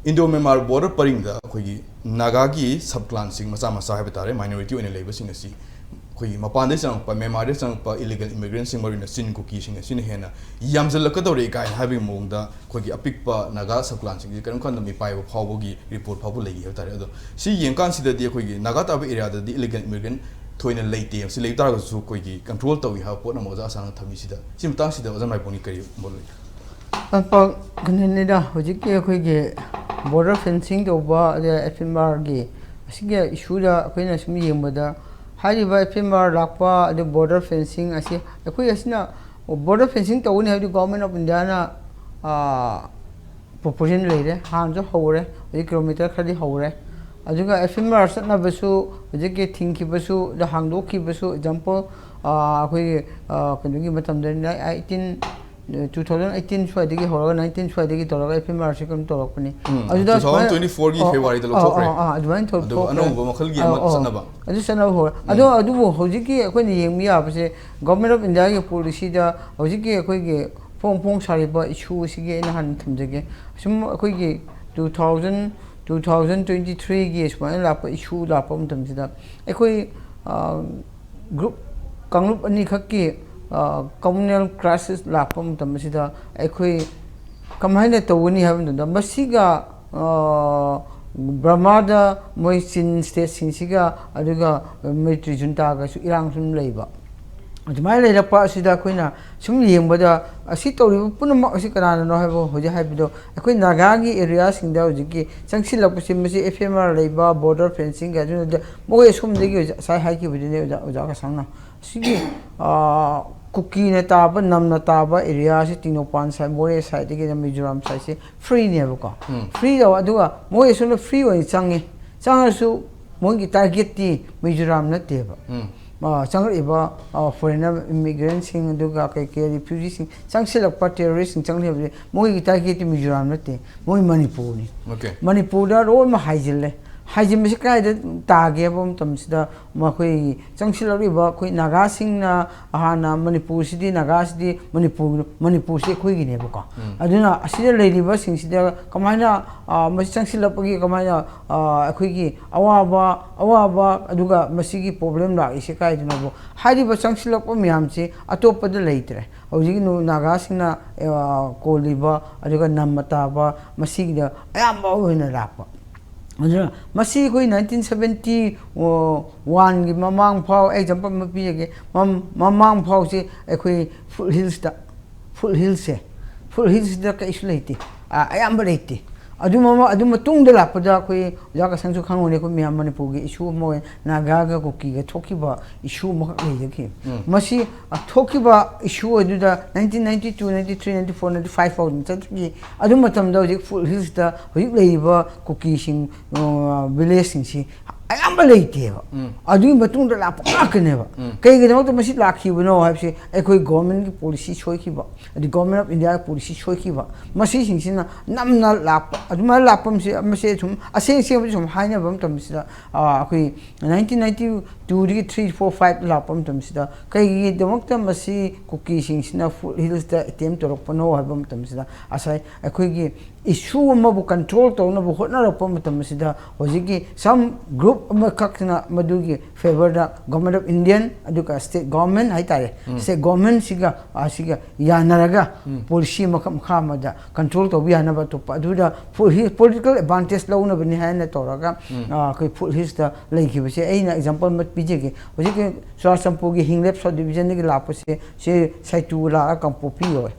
ꯏꯟꯗꯣ ꯃ꯭ꯌꯥꯟꯃꯥꯔ ꯕꯣꯔꯗꯔ ꯄꯔꯤꯡꯗ ꯑꯩꯈꯣꯏꯒꯤ ꯅꯥꯒꯥꯒꯤ ꯁꯕ ꯀ꯭ꯂꯥꯟꯁꯤꯡ ꯃꯆꯥ ꯃꯆꯥ ꯍꯥꯏꯕ ꯇꯥꯔꯦ, ꯃꯥꯏꯅꯣꯔꯤꯇꯤ ꯑꯣꯏꯅ ꯂꯩꯕꯁꯤꯡ ꯑꯁꯤ ꯑꯩꯈꯣꯏꯒꯤ ꯃꯄꯥꯟꯗꯒꯤ ꯆꯪꯉꯛꯄ, ꯃ꯭ꯌꯥꯟꯃꯥꯔꯗꯒꯤ ꯆꯪꯉꯛꯄ ꯏꯂꯤꯒꯦꯜ ꯏꯃꯤꯒ꯭ꯔꯦꯟꯁꯤꯡ, ꯃꯔꯨꯑꯣꯏꯅ ꯆꯤꯟ ꯀꯨꯀꯤꯁꯤꯡ ꯑꯁꯤꯅ ꯍꯦꯟꯅ ꯌꯥꯝꯁꯤꯜꯂꯛꯀꯗꯧꯔꯦ ꯀꯥꯏꯅ ꯍꯥꯏꯕꯒꯤ ꯃꯑꯣꯡꯗ ꯑꯩꯈꯣꯏꯒꯤ ꯑꯄꯤꯛꯄ ꯅꯥꯒꯥ ꯁꯕ ꯀ꯭ꯂꯥꯟꯁꯤꯡꯁꯤ ꯀꯔꯤꯒꯨꯝ ꯀꯥꯟꯗ ꯃꯤꯄꯥꯏꯕ ꯐꯥꯎꯕꯒꯤ ꯔꯤꯄꯣꯔꯠ ꯐꯥꯎꯕ ꯂꯩꯈꯤ ꯍꯥꯏꯕ ꯇꯥꯔꯦ꯫ ꯑꯗꯣ ꯁꯤ ꯌꯦꯡꯀꯥꯟꯁꯤꯗꯗꯤ ꯑꯩꯈꯣꯏꯒꯤ ꯅꯥꯒꯥ ꯇꯥꯕ ꯑꯦꯔꯤꯌꯥꯗꯗꯤ ꯏꯂꯤꯒꯦꯜ ꯏꯃꯤꯒ꯭ꯔꯦꯟ ꯊꯣꯏꯅ ꯂꯩꯇꯦ꯫ ꯃꯁꯤ ꯂꯩ ꯇꯥꯔꯒꯁꯨ ꯑꯩꯈꯣꯏꯒꯤ ꯀꯟꯇ꯭ꯔꯣꯜ ꯇꯧꯏ ꯍꯥꯏꯕ ꯄꯣꯠ ꯑꯃ ꯑꯣꯖꯥ ꯑꯁꯥꯅ ꯊꯝꯃꯤꯁꯤꯗ, ꯁꯤ ꯃꯇꯥꯡꯁꯤꯗ ꯑꯣꯖꯥ ꯃꯥꯏꯕꯣꯝꯒꯤ ꯀꯔꯤ ꯃꯣꯠ ꯂꯩ? ꯑꯄ ꯀꯩꯅꯣꯅꯤꯗ, ꯍꯧꯖꯤꯛꯀꯤ ꯑꯩꯈꯣꯏꯒꯤ ꯕꯣꯔꯗꯔ ꯐꯦꯟꯁꯤꯡ ꯇꯧꯕ, ꯑꯗ ꯑꯦꯐ ꯑꯦꯝ ꯑꯥꯔꯒꯤ ꯑꯁꯤꯒꯤ ꯏꯁꯨꯗ ꯑꯩꯈꯣꯏꯅ ꯁꯨꯝ ꯌꯦꯡꯕꯗ, ꯍꯥꯏꯔꯤꯕ ꯑꯦꯐ ꯑꯦꯝ ꯑꯥꯔ ꯂꯥꯛꯄ, ꯑꯗ ꯕꯣꯔꯗꯔ ꯐꯦꯟꯁꯤꯡ ꯑꯁꯤ ꯑꯩꯈꯣꯏ ꯑꯁꯤꯅ ꯕꯣꯔꯗꯔ ꯐꯦꯟꯁꯤꯡ ꯇꯧꯒꯅꯤ ꯍꯥꯏꯕꯗꯤ ꯒꯣꯔꯃꯦꯟ ꯑꯣꯐ ꯏꯟꯗꯤꯌꯥꯅ ꯄ꯭ꯔꯣꯄꯣꯖꯦꯜ ꯂꯩꯔꯦ, ꯍꯥꯟꯅꯁꯨ ꯍꯧꯔꯦ, ꯍꯧꯖꯤꯛ ꯀꯤꯂꯣꯃꯤꯇꯔ ꯈꯔꯗꯤ ꯍꯧꯔꯦ꯫ ꯑꯗꯨꯒ ꯑꯦꯐ ꯑꯦꯝ ꯑꯥꯔ ꯆꯠꯅꯕꯁꯨ ꯍꯧꯖꯤꯛꯀꯤ ꯊꯤꯡꯈꯤꯕꯁꯨ, ꯑꯗ ꯍꯥꯡꯗꯣꯛꯈꯤꯕꯁꯨ, ꯑꯦꯛꯖꯥꯝꯄꯜ, ꯑꯩꯈꯣꯏꯒꯤ ꯀꯩꯅꯣꯒꯤ ꯃꯇꯝꯗ ꯑꯩꯠꯇꯤꯟ ꯇꯨ ꯊꯥꯎꯖꯟ ꯑꯩꯠꯇꯤꯟ ꯁ꯭ꯋꯥꯏꯗꯒꯤ ꯍꯧꯔꯒ, ꯅꯥꯏꯟꯇꯤꯟ ꯁ꯭ꯋꯥꯏꯗꯒꯤ ꯇꯧꯔꯒ ꯑꯦꯐ ꯑꯦꯝ ꯑꯥꯔꯁꯤ ꯀꯩꯅꯣ ꯇꯧꯔꯛꯄꯅꯤ꯫ ꯎꯝ, ꯑꯗꯨꯗ two thousand twenty fourꯒꯤ Februaryꯗ ꯂꯧꯊꯣꯛꯈ꯭ꯔꯦ꯫ ꯑꯗꯨꯒ ꯑꯅꯧꯕ ꯃꯈꯜꯒꯤ ꯑꯃ ꯆꯠꯅꯕ꯫ ꯑꯗꯨ ꯆꯠꯅꯕ ꯍꯧꯔꯦ꯫ ꯑꯗꯣ, ꯑꯗꯨꯕꯨ ꯍꯧꯖꯤꯛꯀꯤ ꯑꯩꯈꯣꯏꯅ ꯌꯦꯡꯕ ꯌꯥꯕꯁꯦ, ꯒꯣꯔꯃꯦꯟ ꯑꯣꯐ ꯏꯟꯗꯤꯌꯥꯒꯤ ꯄꯣꯂꯤꯁꯤꯗ ꯍꯧꯖꯤꯛꯀꯤ ꯑꯩꯈꯣꯏꯒꯤ ꯐꯣꯡ ꯐꯣꯡ ꯁꯥꯔꯤꯕ ꯏꯁꯨ ꯑꯁꯤꯒꯤ ꯑꯩꯅ ꯍꯥꯟꯅ ꯊꯝꯖꯒꯦ꯫ ꯁꯨꯝ ꯑꯩꯈꯣꯏꯒꯤ two thousand two thousand twenty threeꯒꯤ ꯁꯨꯃꯥꯏꯅ ꯂꯥꯛꯄ ꯏꯁꯨ ꯂꯥꯛꯄ ꯃꯇꯝꯁꯤꯗ, ꯑꯩꯈꯣꯏ ꯒ꯭ꯔꯨꯞ, ꯀꯥꯡꯂꯨꯞ ꯑꯅꯤꯈꯛꯀꯤ ꯀꯃꯨꯅꯦꯜ ꯀ꯭ꯔꯥꯏꯁꯤꯁ ꯂꯥꯛꯄ ꯃꯇꯝ ꯑꯁꯤꯗ ꯑꯩꯈꯣꯏ ꯀꯃꯥꯏꯅ ꯇꯧꯒꯅꯤ ꯍꯥꯏꯕ ꯃꯇꯝꯗ, ꯃꯁꯤꯒ ꯕꯔꯃꯥꯗ ꯃꯣꯏ ꯆꯤꯟ ꯁ꯭ꯇꯦꯠꯁꯤꯡꯁꯤꯒ, ꯑꯗꯨꯒ ꯃꯩꯇ꯭ꯔꯤ ꯖꯨꯟꯇꯥꯒꯁꯨ ꯏꯔꯥꯡ ꯁꯨꯝ ꯂꯩꯕ꯫ ꯑꯗꯨꯃꯥꯏꯅ ꯂꯩꯔꯛꯄ ꯑꯁꯤꯗ ꯑꯩꯈꯣꯏꯅ ꯁꯨꯝ ꯌꯦꯡꯕꯗ, ꯑꯁꯤ ꯇꯧꯔꯤꯕ ꯄꯨꯝꯅꯃꯛ ꯑꯁꯤ ꯀꯅꯥꯅꯅꯣ ꯍꯥꯏꯕ ꯍꯧꯖꯤꯛ ꯍꯥꯏꯕꯗꯣ, ꯑꯩꯈꯣꯏ ꯅꯥꯒꯥꯒꯤ ꯑꯦꯔꯤꯌꯥꯁꯤꯡꯗ ꯍꯧꯖꯤꯛꯀꯤ ꯆꯪꯁꯤꯜꯂꯛꯄꯁꯤ, ꯃꯁꯤ ꯑꯦꯐ ꯑꯦꯝ ꯑꯥꯔ ꯂꯩꯕ, ꯕꯣꯔꯗꯔ ꯐꯦꯟꯁꯤꯡ ꯀꯥꯏꯗꯨꯅ, ꯃꯣꯏ ꯑꯁꯣꯝꯗꯒꯤ ꯑꯣꯖꯥ, ꯉꯁꯥꯏ ꯍꯥꯏꯈꯤꯕꯗꯨꯅꯦ ꯑꯣꯖꯥ, ꯑꯣꯖꯥ ꯀꯁꯥꯡꯅ꯫ ꯁꯤꯒꯤ ꯀꯨꯀꯤꯅ ꯇꯥꯕ, ꯅꯝꯅ ꯇꯥꯕ ꯑꯦꯔꯤꯌꯥꯁꯤ, ꯇꯦꯡꯅꯧꯄꯥꯟ ꯁꯥꯏꯠ, ꯃꯣꯔꯦ ꯁꯥꯏꯠꯇꯒꯤꯅ ꯃꯤꯖꯣꯔꯥꯝ ꯁꯥꯏꯠꯁꯤ ꯐ꯭ꯔꯤꯅꯦꯕꯀꯣ꯫ ꯐ꯭ꯔꯤ ꯇꯧꯕ, ꯑꯗꯨꯒ ꯃꯣꯏ ꯑꯁꯣꯝꯗ ꯐ꯭ꯔꯤ ꯑꯣꯏꯅ ꯆꯪꯉꯦ꯫ ꯆꯪꯉꯁꯨ ꯃꯣꯏꯒꯤ ꯇꯥꯔꯒꯦꯠꯇꯤ ꯃꯤꯖꯣꯔꯥꯝ ꯅꯠꯇꯦꯕ꯫ ꯆꯪꯉꯛꯏꯕ ꯐꯣꯔꯦꯟꯅꯔ ꯏꯃꯤꯒ꯭ꯔꯦꯟꯁꯤꯡ, ꯑꯗꯨꯒ ꯀꯩ ꯀꯩ ꯔꯤꯐ꯭ꯌꯨꯖꯤꯁꯤꯡ ꯆꯪꯁꯤꯜꯂꯛꯄ, ꯇꯦꯔꯣꯔꯤꯁꯁꯤꯡ ꯆꯪꯁꯤꯜꯂꯛꯄꯁꯦ, ꯃꯣꯏꯒꯤ ꯇꯥꯔꯒꯦꯠꯇꯤ ꯃꯤꯖꯣꯔꯥꯝ ꯅꯠꯇꯦ, ꯃꯣꯏ ꯃꯅꯤꯄꯨꯔꯅꯤ꯫ Okay. ꯃꯅꯤꯄꯨꯔꯗ ꯂꯣꯏꯅꯃꯛ ꯍꯥꯏꯖꯤꯜꯂꯦ꯫ ꯍꯥꯏꯁꯦ ꯃꯁꯤ ꯀꯗꯥꯏꯗ ꯇꯥꯒꯦ ꯍꯥꯏꯕ ꯃꯇꯝꯁꯤꯗ, ꯃꯈꯣꯏꯒꯤ ꯆꯪꯁꯤꯜꯂꯛꯂꯤꯕ ꯑꯩꯈꯣꯏ ꯅꯥꯒꯥꯁꯤꯡꯅ ꯍꯥꯟꯅ ꯃꯅꯤꯄꯨꯔꯁꯤꯗꯤ, ꯅꯥꯒꯥꯁꯤꯗꯤ ꯃꯅꯤꯄꯨꯔ, ꯃꯅꯤꯄꯨꯔꯁꯤ ꯑꯩꯈꯣꯏꯒꯤꯅꯦꯕꯀꯣ꯫ ꯑꯗꯨꯅ ꯑꯁꯤꯗ ꯂꯩꯔꯤꯕꯁꯤꯡꯁꯤꯗ ꯀꯃꯥꯏꯅ, ꯑ, ꯃꯁꯤ ꯆꯪꯁꯤꯜꯂꯛꯄꯒꯤ ꯀꯃꯥꯏꯅ, ꯑ, ꯑꯩꯈꯣꯏꯒꯤ ꯑꯋꯥꯕ, ꯑꯋꯥꯕ, ꯑꯗꯨꯒ ꯃꯁꯤꯒꯤ problem ꯂꯥꯛꯏꯁꯦ ꯀꯥꯏꯗꯅꯣꯕꯨ? ꯍꯥꯏꯔꯤꯕ ꯆꯪꯁꯤꯜꯂꯛꯄ ꯃꯌꯥꯝꯁꯤ ꯑꯇꯣꯞꯄꯗ ꯂꯩꯇ꯭ꯔꯦ꯫ ꯍꯧꯖꯤꯛꯀꯤ ꯅꯨ-, ꯅꯥꯒꯥꯁꯤꯡꯅ, ꯑ, ꯀꯣꯜꯂꯤꯕ, ꯑꯗꯨꯒ ꯅꯝꯃ ꯇꯥꯕ, ꯃꯁꯤꯒꯤꯗ ꯑꯌꯥꯝꯕ ꯑꯣꯏꯅ ꯂꯥꯛꯄ꯫ ꯑꯗꯨꯅ ꯃꯁꯤ ꯑꯩꯈꯣꯏ nineteen seventy one ꯒꯤ ꯃꯃꯥꯡ ꯐꯥꯎ, example ꯑꯃ ꯄꯤꯖꯒꯦ, ꯃꯝ-, ꯃꯃꯥꯡ ꯐꯥꯎꯁꯦ ꯑꯩꯈꯣꯏ foot hills ꯇ, foot hills ꯁꯦ, foot hills ꯁꯤꯗ ꯀꯩꯁꯨ ꯂꯩꯇꯦ, ꯑ, ꯑꯌꯥꯝꯕ ꯂꯩꯇꯦ꯫ ꯑꯗꯨ ꯃꯃ-, ꯑꯗꯨ ꯃꯇꯨꯡꯗ ꯂꯥꯛꯄꯗ ꯑꯩꯈꯣꯏ ꯑꯣꯖꯥ ꯀꯁꯪꯁꯨ ꯈꯪꯉꯝꯒꯅꯤ, ꯑꯩꯈꯣꯏ ꯃꯌꯥꯝ ꯃꯅꯤꯄꯨꯔꯒꯤ issue ꯑꯃ ꯑꯣꯏꯅ ꯅꯥꯒꯥꯒ ꯀꯨꯀꯤꯒ ꯊꯣꯛꯈꯤꯕ issue ꯑꯃꯈꯛ ꯂꯩꯖꯈꯤ꯫ ꯎꯝ꯫ ꯃꯁꯤ, ꯑ, ꯊꯣꯛꯈꯤꯕ issue ꯑꯗꯨꯗ nineteen ninety two, ninety three, ninety four, ninety five ꯐꯥꯎ ꯑꯗꯨꯝ ꯆꯠꯈꯤ꯫ ꯑꯗꯨ ꯃꯇꯝꯗ ꯍꯧꯖꯤꯛ foot hills ꯇ ꯍꯧꯖꯤꯛ ꯂꯩꯔꯤꯕ ꯀꯨꯀꯤꯁꯤꯡ, ꯑ, village ꯁꯤꯡꯁꯤ ꯑꯌꯥꯝꯕ ꯂꯩꯇꯦꯕ꯫ ꯎꯝ꯫ ꯑꯗꯨꯒꯤ ꯃꯇꯨꯡꯗ ꯂꯥꯛꯄ ꯉꯥꯛꯇꯅꯦꯕ꯫ ꯎꯝ꯫ ꯀꯩꯒꯤꯗꯃꯛꯇ ꯃꯁꯤ ꯂꯥꯛꯈꯤꯕꯅꯣ ꯍꯥꯏꯕꯁꯤ ꯑꯩꯈꯣꯏ government ꯀꯤ policy ꯁꯣꯏꯈꯤꯕ, ꯑꯗꯩ Government of India ꯒꯤ policy ꯁꯣꯏꯈꯤꯕ, ꯃꯁꯤꯁꯤꯡꯁꯤꯅ ꯅꯝꯅ ꯂꯥꯛꯄ꯫ ꯑꯗꯨꯃꯥꯏꯅ ꯂꯥꯛꯄ ꯃꯁꯤ, ꯃꯁꯤ ꯁꯨꯝ ꯑꯁꯦꯡ ꯑꯁꯦꯡꯕꯗꯤ ꯁꯨꯝ ꯍꯥꯏꯅꯕ ꯃꯇꯝꯁꯤꯗ, ꯑ, ꯑꯩꯈꯣꯏ nineteen ninety two ꯗꯒꯤ three, four, five ꯂꯥꯛꯄ ꯃꯇꯝꯁꯤꯗ ꯀꯩꯒꯤꯗꯃꯛꯇ ꯃꯁꯤ ꯀꯨꯀꯤꯁꯤꯡꯁꯤꯅ foot hills ꯇ attempt ꯇꯧꯔꯛꯄꯅꯣ ꯍꯥꯏꯕ ꯃꯇꯝꯁꯤꯗ, ꯉꯁꯥꯏ ꯑꯩꯈꯣꯏꯒꯤ issue ꯑꯃꯕꯨ control ꯇꯧꯅꯕ ꯍꯣꯠꯅꯔꯛꯄ ꯃꯇꯝ ꯑꯁꯤꯗ ꯍꯧꯖꯤꯛꯀꯤ some group ꯑꯃꯈꯛꯁꯤꯅ ꯃꯗꯨꯒꯤ favour the Government of India ꯑꯗꯨꯒ state government ꯍꯥꯏꯇꯥꯔꯦ, ꯎꯝ꯫ State government ꯁꯤꯒ, ꯑꯁꯤꯒ ꯌꯥꯅꯔꯒ ꯎꯝ꯫ Policy ꯑꯃꯈꯛ ꯃꯈꯥ ꯑꯃꯗ control ꯇꯧꯕ ꯌꯥꯅꯕ ꯑꯇꯣꯞꯄ ꯑꯗꯨꯗ foot hill, political advantage ꯂꯧꯅꯕꯅꯤ ꯍꯥꯏꯅ ꯇꯧꯔꯒ, ꯎꯝ꯫ ꯑ, ꯑꯩꯈꯣꯏ foot hills ꯇ ꯂꯩꯈꯤꯕꯁꯦ ꯑꯩꯅ example ꯑꯃ ꯄꯤꯖꯒꯦ꯫ ꯍꯧꯖꯤꯛꯀꯤ ꯆꯨꯔꯥꯆꯥꯟꯄꯨꯔꯒꯤ ꯍꯤꯡꯂꯦꯞ sub division ꯗꯒꯤ ꯂꯥꯛꯄꯁꯦ, ꯁꯤ ꯁꯥꯏꯇꯨ ꯂꯥꯛꯑꯒ ꯀꯥꯡꯄꯣꯛꯄꯤ ꯌꯧꯋꯦ꯫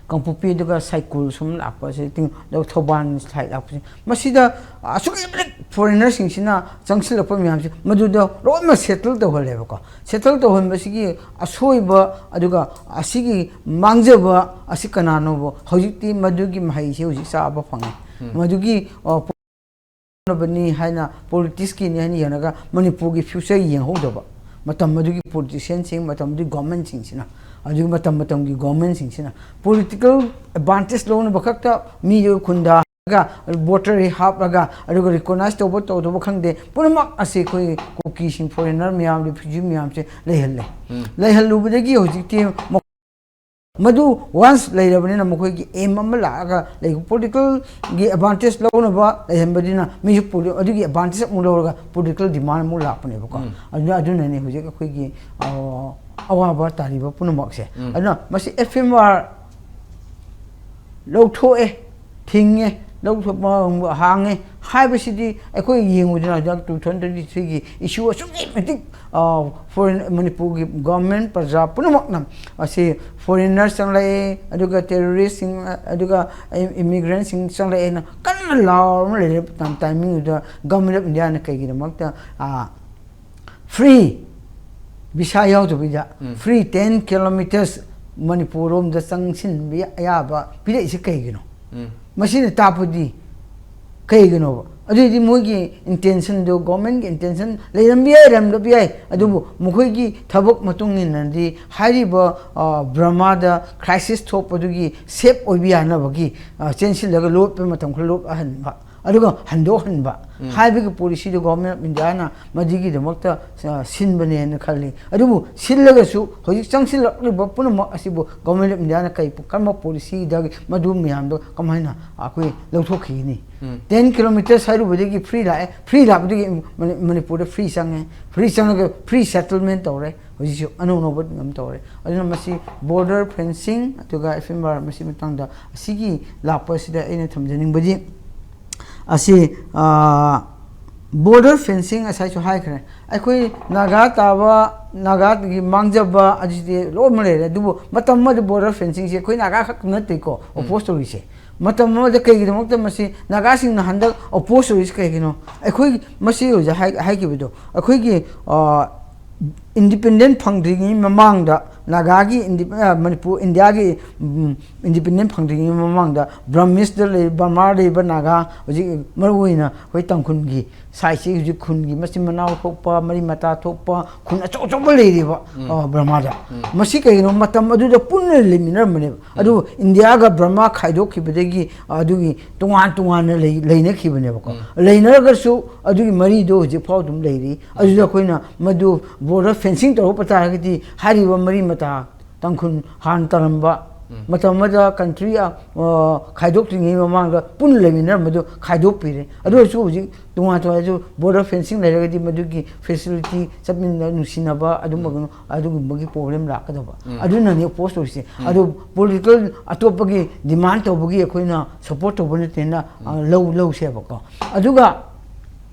ꯀꯥꯡꯄꯣꯛꯄꯤ ꯑꯗꯨꯒ ꯁꯥꯏꯀꯨꯜ ꯁꯨꯝ ꯂꯥꯛꯄꯁꯦ, ꯇꯤꯡ-, ꯑꯗꯨꯒ ꯊꯧꯕꯥꯜ side ꯂꯥꯛꯄꯁꯦ, ꯃꯁꯤꯗ ꯑꯁꯨꯛꯀꯤ ꯃꯇꯤꯛ foreigner ꯁꯤꯡꯁꯤꯅ ꯆꯪꯁꯤꯜꯂꯛꯄ ꯃꯌꯥꯝꯁꯦ ꯃꯗꯨꯗ ꯂꯣꯏꯅꯃꯛ settle ꯇꯧꯍꯜꯂꯦꯕꯀꯣ꯫ Settle ꯇꯧꯍꯟꯕꯁꯤꯒꯤ ꯑꯁꯣꯏꯕ ꯑꯗꯨꯒ ꯑꯁꯤꯒꯤ ꯃꯥꯡꯖꯕ ꯑꯁꯤ ꯀꯅꯥꯅꯣꯕ? ꯍꯧꯖꯤꯛꯇꯤ ꯃꯗꯨꯒꯤ ꯃꯍꯩꯁꯦ ꯍꯧꯖꯤꯛ ꯆꯥꯕ ꯐꯪꯉꯦ꯫ ꯎꯝ꯫ ꯃꯗꯨꯒꯤ, ꯑ, ꯅꯕꯅꯤ ꯍꯥꯏꯅ, politics ꯀꯤꯅꯤ ꯍꯥꯏꯅ ꯌꯦꯡꯉꯒ ꯃꯅꯤꯄꯨꯔꯒꯤ future ꯌꯦꯡꯍꯧꯗꯕ, ꯃꯇꯝ ꯑꯗꯨꯒꯤ politician ꯁꯤꯡ, ꯃꯇꯝ ꯑꯗꯨꯒꯤ government ꯁꯤꯡꯁꯤꯅ, ꯑꯗꯨꯒꯤ ꯃꯇꯝ ꯃꯇꯝꯒꯤ government ꯁꯤꯡꯁꯤꯅ political advantage ꯂꯧꯅꯕ ꯈꯛꯇ ꯃꯤꯗꯨ ꯈꯨꯟꯗꯥ ꯒ ꯕꯣꯔꯗꯔ ꯍꯥꯞꯂꯒ ꯑꯗꯨꯒ ꯔꯤꯀꯣꯛꯅꯥꯏꯖ ꯇꯧꯕ ꯇꯧꯗꯕ ꯈꯪꯗꯦ, ꯄꯨꯝꯅꯃꯛ ꯑꯁꯤ ꯑꯩꯈꯣꯏ ꯀꯨꯀꯤꯁꯤꯡ, ꯐꯣꯔꯦꯟꯅꯔ ꯃꯌꯥꯝ, ꯔꯤꯐ꯭ꯌꯨꯖꯤ ꯃꯌꯥꯝꯁꯦ ꯂꯩꯍꯜꯂꯦ꯫ ꯂꯩꯍꯜꯂꯨꯕꯗꯒꯤ ꯍꯧꯖꯤꯛꯇꯤ ꯃ-, ꯃꯗꯨ ꯋꯥꯟꯁ ꯂꯩꯔꯕꯅꯤꯅ ꯃꯈꯣꯏꯒꯤ ꯑꯦꯝ ꯑꯃ ꯂꯥꯛꯑꯒ ꯂꯩ, ꯄꯣꯂꯤꯇꯤꯀꯦꯜꯒꯤ ꯑꯦꯗꯚꯥꯟꯇꯦꯖ ꯂꯧꯅꯕ ꯂꯩꯍꯟꯕꯅꯤꯅ ꯃꯤꯁꯨ ꯄꯣꯂꯤ-, ꯑꯗꯨꯒꯤ ꯑꯦꯗꯚꯥꯟꯇꯦꯖ ꯑꯃꯨꯛ ꯂꯧꯔꯒ ꯄꯣꯂꯤꯇꯤꯀꯦꯜ ꯗꯤꯃꯥꯟ ꯑꯃꯨꯛ ꯂꯥꯛꯄꯅꯦꯕꯀꯣ꯫ ꯑꯗꯨꯅ, ꯑꯗꯨꯅꯅꯦ ꯍꯧꯖꯤꯛ ꯑꯩꯈꯣꯏꯒꯤ, ꯑ, ꯑꯋꯥꯕ ꯇꯥꯔꯤꯕ ꯄꯨꯝꯅꯃꯛꯁꯦ꯫ ꯑꯗꯨꯅ ꯃꯁꯤ ꯑꯦꯐ ꯑꯦꯝ ꯑꯥꯔ ꯂꯧꯊꯣꯛꯑꯦ, ꯊꯤꯡꯉꯦ, ꯂꯧꯊꯣꯛꯄ ꯍꯥꯡꯉꯦ ꯍꯥꯏꯕꯁꯤꯗꯤ ꯑꯩꯈꯣꯏ ꯌꯦꯡꯉꯨꯗꯅ ꯍꯟꯗꯛ two thousand twenty three ꯒꯤ ꯏꯁꯨ ꯑꯁꯨꯛꯀꯤ ꯃꯇꯤꯛ, ꯑ, ꯐꯣꯔꯦꯟ, ꯃꯅꯤꯄꯨꯔꯒꯤ ꯒꯣꯔꯃꯦꯟ ꯄ꯭ꯔꯖꯥ ꯄꯨꯝꯅꯃꯛꯅ ꯑꯁꯤ ꯐꯣꯔꯦꯟꯅꯔ ꯆꯪꯂꯛꯑꯦ, ꯑꯗꯨꯒ ꯇꯦꯔꯣꯔꯤꯁꯁꯤꯡ, ꯑꯗꯨꯒ ꯏꯃꯤꯒ꯭ꯔꯦꯟꯁꯤꯡ ꯆꯪꯂꯛꯑꯦꯅ ꯀꯟꯅ ꯂꯥꯎꯔ ꯑꯃ ꯂꯩꯔꯤꯕ ꯇꯥꯏꯃꯤꯡꯗꯨꯗ ꯒꯣꯔꯃꯦꯟ ꯑꯣꯐ ꯏꯟꯗꯤꯌꯥꯅ ꯀꯩꯒꯤꯗꯃꯛꯇ, ꯑ, ꯐ꯭ꯔꯤ, ꯚꯤꯁꯥ ꯌꯥꯎꯗꯕꯤꯗ ꯐ꯭ꯔꯤ ten kilometres ꯃꯅꯤꯄꯨꯔ ꯔꯣꯝꯗ ꯆꯪꯁꯤꯟꯕ ꯌꯥꯕ ꯄꯤꯔꯛꯏꯁꯦ ꯀꯩꯒꯤꯅꯣ? ꯃꯁꯤꯅ ꯇꯥꯛꯄꯗꯤ ꯀꯩꯒꯤꯅꯣꯕ? ꯑꯗꯨꯏꯗꯤ ꯃꯣꯏꯒꯤ ꯏꯟꯇꯦꯟꯁꯟꯗꯣ, ꯒꯣꯔꯃꯦꯟꯒꯤ ꯏꯟꯇꯦꯟꯁꯟ ꯂꯩꯔꯝꯕ ꯌꯥꯏ, ꯂꯩꯔꯝꯗꯕ ꯌꯥꯏ, ꯑꯗꯨꯕꯨ ꯃꯈꯣꯏꯒꯤ ꯊꯕꯛ ꯃꯇꯨꯡ ꯏꯟꯅꯗꯤ ꯍꯥꯏꯔꯤꯕ, ꯑ, ꯕꯔꯃꯥꯗ ꯀ꯭ꯔꯥꯏꯁꯤꯁ ꯊꯣꯛꯄꯗꯨꯒꯤ ꯁꯦꯞ ꯑꯣꯏꯕ ꯌꯥꯅꯕꯒꯤ, ꯑ, ꯆꯦꯟꯁꯤꯜꯂꯒ ꯂꯣꯠꯄ ꯃꯇꯝ ꯈꯔ ꯂꯣꯠꯍꯟꯕ, ꯑꯗꯨꯒ ꯍꯟꯗꯣꯛꯍꯟꯕ ꯍꯥꯏꯕꯒꯤ ꯄꯣꯂꯤꯁꯤꯗꯨ ꯒꯣꯔꯃꯦꯟ ꯑꯣꯐ ꯏꯟꯗꯤꯌꯥꯅ ꯃꯗꯨꯒꯤꯗꯃꯛꯇ, ꯑ, ꯁꯤꯟꯕꯅꯦꯅ ꯈꯜꯂꯤ꯫ ꯑꯗꯨꯕꯨ ꯁꯤꯜꯂꯒꯁꯨ ꯍꯧꯖꯤꯛ ꯆꯪꯁꯤꯜꯂꯛꯂꯤꯕ ꯄꯨꯝꯅꯃꯛ ꯑꯁꯤꯕꯨ ꯒꯣꯔꯃꯦꯟ ꯑꯣꯐ ꯏꯟꯗꯤꯌꯥꯅ ꯀꯔꯤ, ꯀꯔꯝꯕ ꯄꯣꯂꯤꯁꯤꯗꯒꯤ ꯃꯗꯨ ꯃꯌꯥꯝꯗꯣ ꯀꯃꯥꯏꯅ ꯑꯩꯈꯣꯏ ꯂꯧꯊꯣꯛꯈꯤꯒꯅꯤ? Ten kilometres ꯍꯥꯏꯔꯨꯕꯗꯒꯤ ꯐ꯭ꯔꯤ ꯂꯥꯛꯑꯦ, ꯐ꯭ꯔꯤ ꯂꯥꯛꯄꯗꯒꯤ ꯃꯅꯤ-, ꯃꯅꯤꯄꯨꯔꯗ ꯐ꯭ꯔꯤ ꯆꯪꯉꯦ, ꯐ꯭ꯔꯤ ꯆꯪꯉꯒ ꯐ꯭ꯔꯤ ꯁꯦꯇꯜꯃꯦꯟ ꯇꯧꯔꯦ꯫ ꯍꯧꯖꯤꯛꯁꯨ ꯑꯅꯧ ꯑꯅꯧꯕ ꯑꯗꯨꯝ ꯇꯧꯔꯦ꯫ ꯑꯗꯨꯅ ꯃꯁꯤ ꯕꯣꯔꯗꯔ ꯐꯦꯟꯁꯤꯡ ꯑꯗꯨꯒ ꯑꯦꯐ ꯑꯦꯝ ꯑꯥꯔ ꯃꯁꯤ ꯃꯇꯥꯡꯗ ꯑꯁꯤꯒꯤ ꯂꯥꯛꯄ ꯑꯁꯤꯗ ꯑꯩꯅ ꯊꯝꯖꯅꯤꯡꯕꯗꯤ ꯑꯁꯤ, ꯑ, ꯕꯣꯔꯗꯔ ꯐꯦꯟꯁꯤꯡ ꯉꯁꯥꯏꯁꯨ ꯍꯥꯏꯈ꯭ꯔꯦ꯫ ꯑꯩꯈꯣꯏ ꯅꯥꯒꯥ ꯇꯥꯕ, ꯅꯥꯒꯥꯒꯤ ꯃꯥꯡꯖꯕ ꯑꯗꯨꯗꯤ ꯂꯣꯏꯅꯃꯛ ꯂꯩꯔꯦ꯫ ꯑꯗꯨꯕꯨ ꯃꯇꯝ ꯑꯃꯗ ꯕꯣꯔꯗꯔ ꯐꯦꯟꯁꯤꯡꯁꯦ ꯑꯩꯈꯣꯏ ꯅꯥꯒꯥ ꯈꯛ ꯅꯠꯇꯦꯀꯣ ꯑꯣꯄꯣꯖ ꯇꯧꯔꯤꯁꯦ꯫ ꯃꯇꯝ ꯑꯃꯗ ꯀꯩꯒꯤꯗꯃꯛꯇ ꯃꯁꯤ ꯅꯥꯒꯥꯁꯤꯡꯅ ꯍꯟꯗꯛ ꯑꯣꯄꯣꯖ ꯇꯧꯔꯤꯁꯤ ꯀꯩꯒꯤꯅꯣ? ꯑꯩꯈꯣꯏ ꯃꯁꯤ ꯍꯧꯖꯤꯛ ꯍꯥꯏ-, ꯍꯥꯏꯈꯤꯕꯗꯣ ꯑꯩꯈꯣꯏꯒꯤ, ꯑ, ꯏꯟꯗꯤꯄꯦꯟꯗꯦꯟ ꯐꯪꯗ꯭ꯔꯤꯉꯩ ꯃꯃꯥꯡꯗ, ꯅꯥꯒꯥꯒꯤ ꯏꯟꯗꯤ-, ꯑ, ꯃꯅꯤꯄꯨꯔ, ꯏꯟꯗꯤꯌꯥꯒꯤ, ꯎꯝ, ꯏꯟꯗꯤꯄꯦꯟꯗꯦꯟ ꯐꯪꯗ꯭ꯔꯤꯉꯩ ꯃꯃꯥꯡꯗ ꯕ꯭ꯔꯍꯃꯤꯁꯇ ꯂꯩ, ꯕꯔꯃꯥꯗ ꯂꯩꯕ ꯅꯥꯒꯥ, ꯍꯧꯖꯤꯛ ꯃꯔꯨ ꯑꯣꯏꯅ ꯑꯩꯈꯣꯏ ꯇꯥꯡꯈꯨꯜꯒꯤ ꯁꯥꯏꯠꯁꯤ, ꯍꯧꯖꯤꯛ ꯈꯨꯟꯒꯤ ꯃꯆꯤꯟ ꯃꯅꯥꯎ ꯊꯣꯛꯄ, ꯃꯔꯤ ꯃꯇꯥ ꯊꯣꯛꯄ ꯈꯨꯟ ꯑꯆꯧ ꯑꯆꯧꯕ ꯂꯩꯔꯤꯕ, ꯎꯝ꯫ ꯑ, ꯕꯔꯃꯥꯗ꯫ ꯎꯝ꯫ ꯃꯁꯤ ꯀꯩꯒꯤꯅꯣ? ꯃꯇꯝ ꯑꯗꯨꯗ ꯄꯨꯟꯅ ꯂꯩꯃꯤꯟꯅꯔꯝꯕꯅꯦꯕ꯫ ꯎꯝ꯫ ꯑꯗꯨꯕꯨ ꯏꯟꯗꯤꯌꯥꯒ ꯕꯔꯃꯥ ꯈꯥꯏꯗꯣꯛꯈꯤꯕꯗꯒꯤ ꯑꯗꯨꯒꯤ ꯇꯣꯉꯥꯟ ꯇꯣꯉꯥꯟꯅ ꯂꯩ-, ꯂꯩꯅꯈꯤꯕꯅꯦꯕꯀꯣ꯫ ꯎꯝ꯫ ꯂꯩꯅꯔꯒꯁꯨ ꯑꯗꯨꯒꯤ ꯃꯔꯤꯗꯣ ꯍꯧꯖꯤꯛꯐꯥꯎ ꯑꯗꯨꯝ ꯂꯩꯔꯤ꯫ ꯑꯗꯨꯗ ꯑꯩꯈꯣꯏꯅ ꯃꯗꯨ ꯕꯣꯔꯗꯔ ꯐꯦꯟꯁꯤꯡ ꯇꯧꯔꯛꯄ ꯇꯥꯔꯒꯗꯤ ꯍꯥꯏꯔꯤꯕ ꯃꯔꯤ ꯃꯇꯥ ꯇꯥꯡꯈꯨꯜ ꯍꯥꯟꯅ ꯇꯥꯔꯝꯕ, ꯎꯝ꯫ ꯃꯇꯝ ꯑꯃꯗ ꯀꯟꯇ꯭ꯔꯤ, ꯑ, ꯈꯥꯏꯗꯣꯛꯇ꯭ꯔꯤꯉꯩ ꯃꯃꯥꯡꯗ ꯄꯨꯟꯅ ꯂꯩꯃꯤꯟꯅꯔꯝꯕꯗꯨ ꯈꯥꯏꯗꯣꯛꯄꯤꯔꯦ꯫ ꯑꯗꯨ ꯑꯣꯏꯔꯁꯨ ꯍꯧꯖꯤꯛ ꯇꯣꯉꯥꯟ ꯇꯣꯉꯥꯟ, ꯑꯗꯨ ꯕꯣꯔꯗꯔ ꯐꯦꯟꯁꯤꯡ ꯂꯩꯔꯒꯗꯤ ꯃꯗꯨꯒꯤ ꯐꯦꯁꯤꯂꯤꯇꯤ, ꯆꯠꯃꯤꯟꯅ ꯅꯨꯡꯁꯤꯅꯕ ꯑꯗꯨꯝꯕ, ꯎꯝ꯫ ꯑꯗꯨꯒꯨꯝꯕꯒꯤ ꯄ꯭ꯔꯣꯕ꯭ꯂꯦꯝ ꯂꯥꯛꯀꯗꯕ꯫ ꯎꯝ꯫ ꯑꯗꯨꯅꯅꯦ ꯑꯣꯄꯣꯁ ꯇꯧꯔꯤꯁꯦ꯫ ꯎꯝ꯫ ꯑꯗꯨ ꯄꯣꯂꯤꯇꯤꯀꯦꯜ ꯑꯇꯣꯞꯄꯒꯤ ꯗꯤꯃꯥꯟ ꯇꯧꯕꯒꯤ ꯑꯩꯈꯣꯏꯅ ꯁꯄꯣꯔꯠ ꯇꯧꯕ ꯅꯠꯇꯦꯅ, ꯑ, ꯎꯝ꯫ ꯂꯧ-, ꯂꯧꯁꯦꯕꯀꯣ꯫ ꯑꯗꯨꯒ